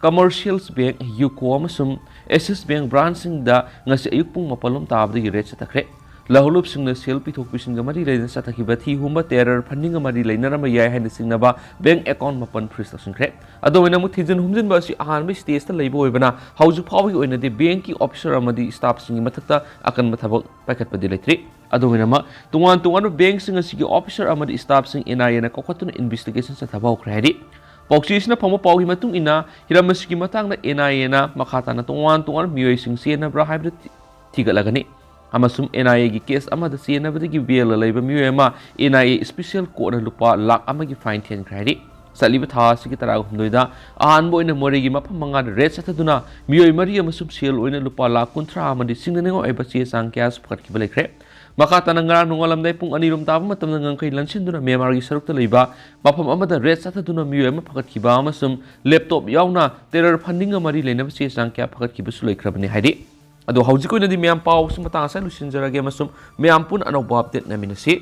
Commercial Bank, UCO ꯑꯃꯁꯨꯡ ꯑꯦꯁꯤꯁ ꯕꯦꯡꯛ ꯕ꯭ꯔꯥꯟꯁꯁꯤꯡꯗ ꯉꯁꯤ ꯑꯌꯨꯛ ꯄꯨꯡ ꯃꯥꯄꯜ ꯂꯣꯝ ꯇꯥꯕꯗꯒꯤ ꯔꯦꯗ ꯆꯠꯊꯈ꯭ꯔꯦ꯫ ꯂꯧꯍꯧꯂꯨꯞꯁꯤꯡꯅ ꯁꯦꯜ ꯄꯤꯊꯣꯛ ꯄꯤꯁꯤꯟꯒ ꯃꯔꯤ ꯂꯩꯅꯅ ꯆꯠꯊꯈꯤꯕ ꯊꯤ ꯍꯨꯝꯕ, terror funding ꯒ ꯃꯔꯤ ꯂꯩꯅꯔꯝꯕ ꯌꯥꯏ ꯍꯥꯏꯅ ꯆꯤꯡꯅꯕ bank account ꯃꯥꯄꯟ freeze ꯇꯧꯁꯤꯟꯈ꯭ꯔꯦ꯫ ꯑꯗꯨ ꯑꯣꯏꯅ ꯑꯃꯨꯛ ꯊꯤꯖꯤꯟ ꯍꯨꯝꯖꯤꯟꯕ ꯑꯁꯤ ꯑꯍꯥꯟꯕ stage ꯇ ꯂꯩꯕ ꯑꯣꯏꯕꯅ ꯍꯧꯖꯤꯛ ꯐꯥꯎꯕꯒꯤ ꯑꯣꯏꯅꯗꯤ bank ꯀꯤ officer ꯑꯃꯗꯤ staff ꯁꯤꯡꯒꯤ ꯃꯊꯛꯇ ꯑꯀꯟꯕ ꯊꯕꯛ ꯄꯥꯏꯈꯠꯄꯗꯤ ꯂꯩꯇ꯭ꯔꯤ꯫ ꯑꯗꯨ ꯑꯣꯏꯅꯃꯛ ꯇꯣꯉꯥꯟ ꯇꯣꯉꯥꯟꯕ bank ꯁꯤꯡ ꯑꯁꯤꯒꯤ officer ꯑꯃꯗꯤ staff ꯁꯤꯡ N I A ꯅ ꯀꯧꯈꯠꯇꯨꯅ investigation ꯆꯠꯊꯕ ꯍꯧꯈ꯭ꯔꯦ ꯍꯥꯏꯔꯤ꯫ ꯄꯥꯎꯆꯦ ꯑꯁꯤꯅ ꯐꯪꯕ ꯄꯥꯎꯒꯤ ꯃꯇꯨꯡ ꯏꯟꯅ ꯍꯤꯔꯝ ꯑꯁꯤꯒꯤ ꯃꯇꯥꯡꯗ N I A ꯅ ꯃꯈꯥ ꯇꯥꯅ ꯇꯣꯉꯥꯟ ꯇꯣꯉꯥꯟꯕ ꯃꯤꯑꯣꯏꯁꯤꯡ ꯆꯦꯟꯅꯕ꯭ꯔꯥ ꯍꯥꯏꯕꯗꯨ ꯊꯤ-, ꯊꯤꯒꯠꯂꯒꯅꯤ꯫ ꯑꯃꯁꯨꯡ N I A ꯒꯤ case ꯑꯃꯗ ꯆꯦꯟꯅꯕꯗꯒꯤ bail ꯂꯩꯕ ꯃꯤꯑꯣꯏ ꯑꯃ N I A special court ꯅ ꯂꯨꯄꯥ ꯂꯥꯈ ꯑꯃꯒꯤ fine ꯊꯤꯍꯟꯈ꯭ꯔꯦ ꯍꯥꯏꯔꯤ꯫ ꯆꯠꯂꯤꯕ ꯊꯥ ꯑꯁꯤꯒꯤ ꯇꯔꯥꯍꯨꯝꯗꯣꯏꯗ ꯑꯍꯥꯟꯕ ꯑꯣꯏꯅ ꯃꯣꯔꯦꯒꯤ ꯃꯐꯝ ꯃꯉꯥꯗ raid ꯆꯠꯊꯗꯨꯅ ꯃꯤꯑꯣꯏ ꯃꯔꯤ ꯑꯃꯁꯨꯡ ꯁꯦꯜ ꯑꯣꯏꯅ ꯂꯨꯄꯥ ꯂꯥꯈ ꯀꯨꯟꯊ꯭ꯔꯥ ꯑꯃꯗꯤ ꯆꯤꯡꯅꯅꯤꯡꯉꯥꯏ ꯑꯣꯏꯕ ꯆꯦ ꯆꯥꯡ ꯀꯌꯥꯁꯨ ꯐꯒꯠꯈꯤꯕ ꯂꯩꯈ꯭ꯔꯦ꯫ ꯃꯈꯥ ꯇꯥꯅ ꯉꯔꯥꯡ ꯅꯣꯡꯉꯥꯜꯂꯝꯗꯥꯏ ꯄꯨꯡ ꯑꯅꯤꯔꯣꯝ ꯇꯥꯕ ꯃꯇꯝꯗ ꯉꯝꯈꯩ ꯂꯟꯁꯤꯟꯗꯨꯅ ꯃ꯭ꯌꯥꯟꯃꯥꯔꯒꯤ ꯁꯔꯨꯛꯇ ꯂꯩꯕ ꯃꯐꯝ ꯑꯃꯗ raid ꯆꯠꯊꯗꯨꯅ ꯃꯤꯑꯣꯏ ꯑꯃ ꯐꯒꯠꯈꯤꯕ ꯑꯃꯁꯨꯡ laptop ꯌꯥꯎꯅ terror funding ꯒ ꯃꯔꯤ ꯂꯩꯅꯕ ꯆꯦ ꯆꯥꯡ ꯀꯌꯥ ꯐꯒꯠꯈꯤꯕꯁꯨ ꯂꯩꯈ꯭ꯔꯕꯅꯤ ꯍꯥꯏꯔꯤ꯫ ꯑꯗꯣ ꯍꯧꯖꯤꯛꯀꯤ ꯑꯣꯏꯅꯗꯤ ꯃꯌꯥꯝ ꯄꯥꯎꯁꯤ ꯃꯇꯥꯡ ꯑꯁꯤꯗ ꯂꯣꯏꯁꯤꯟꯖꯔꯒꯦ ꯑꯃꯁꯨꯡ ꯃꯌꯥꯝ ꯄꯨꯟꯅ ꯑꯅꯧꯕ update ꯅꯪꯃꯤꯟꯅꯁꯤ꯫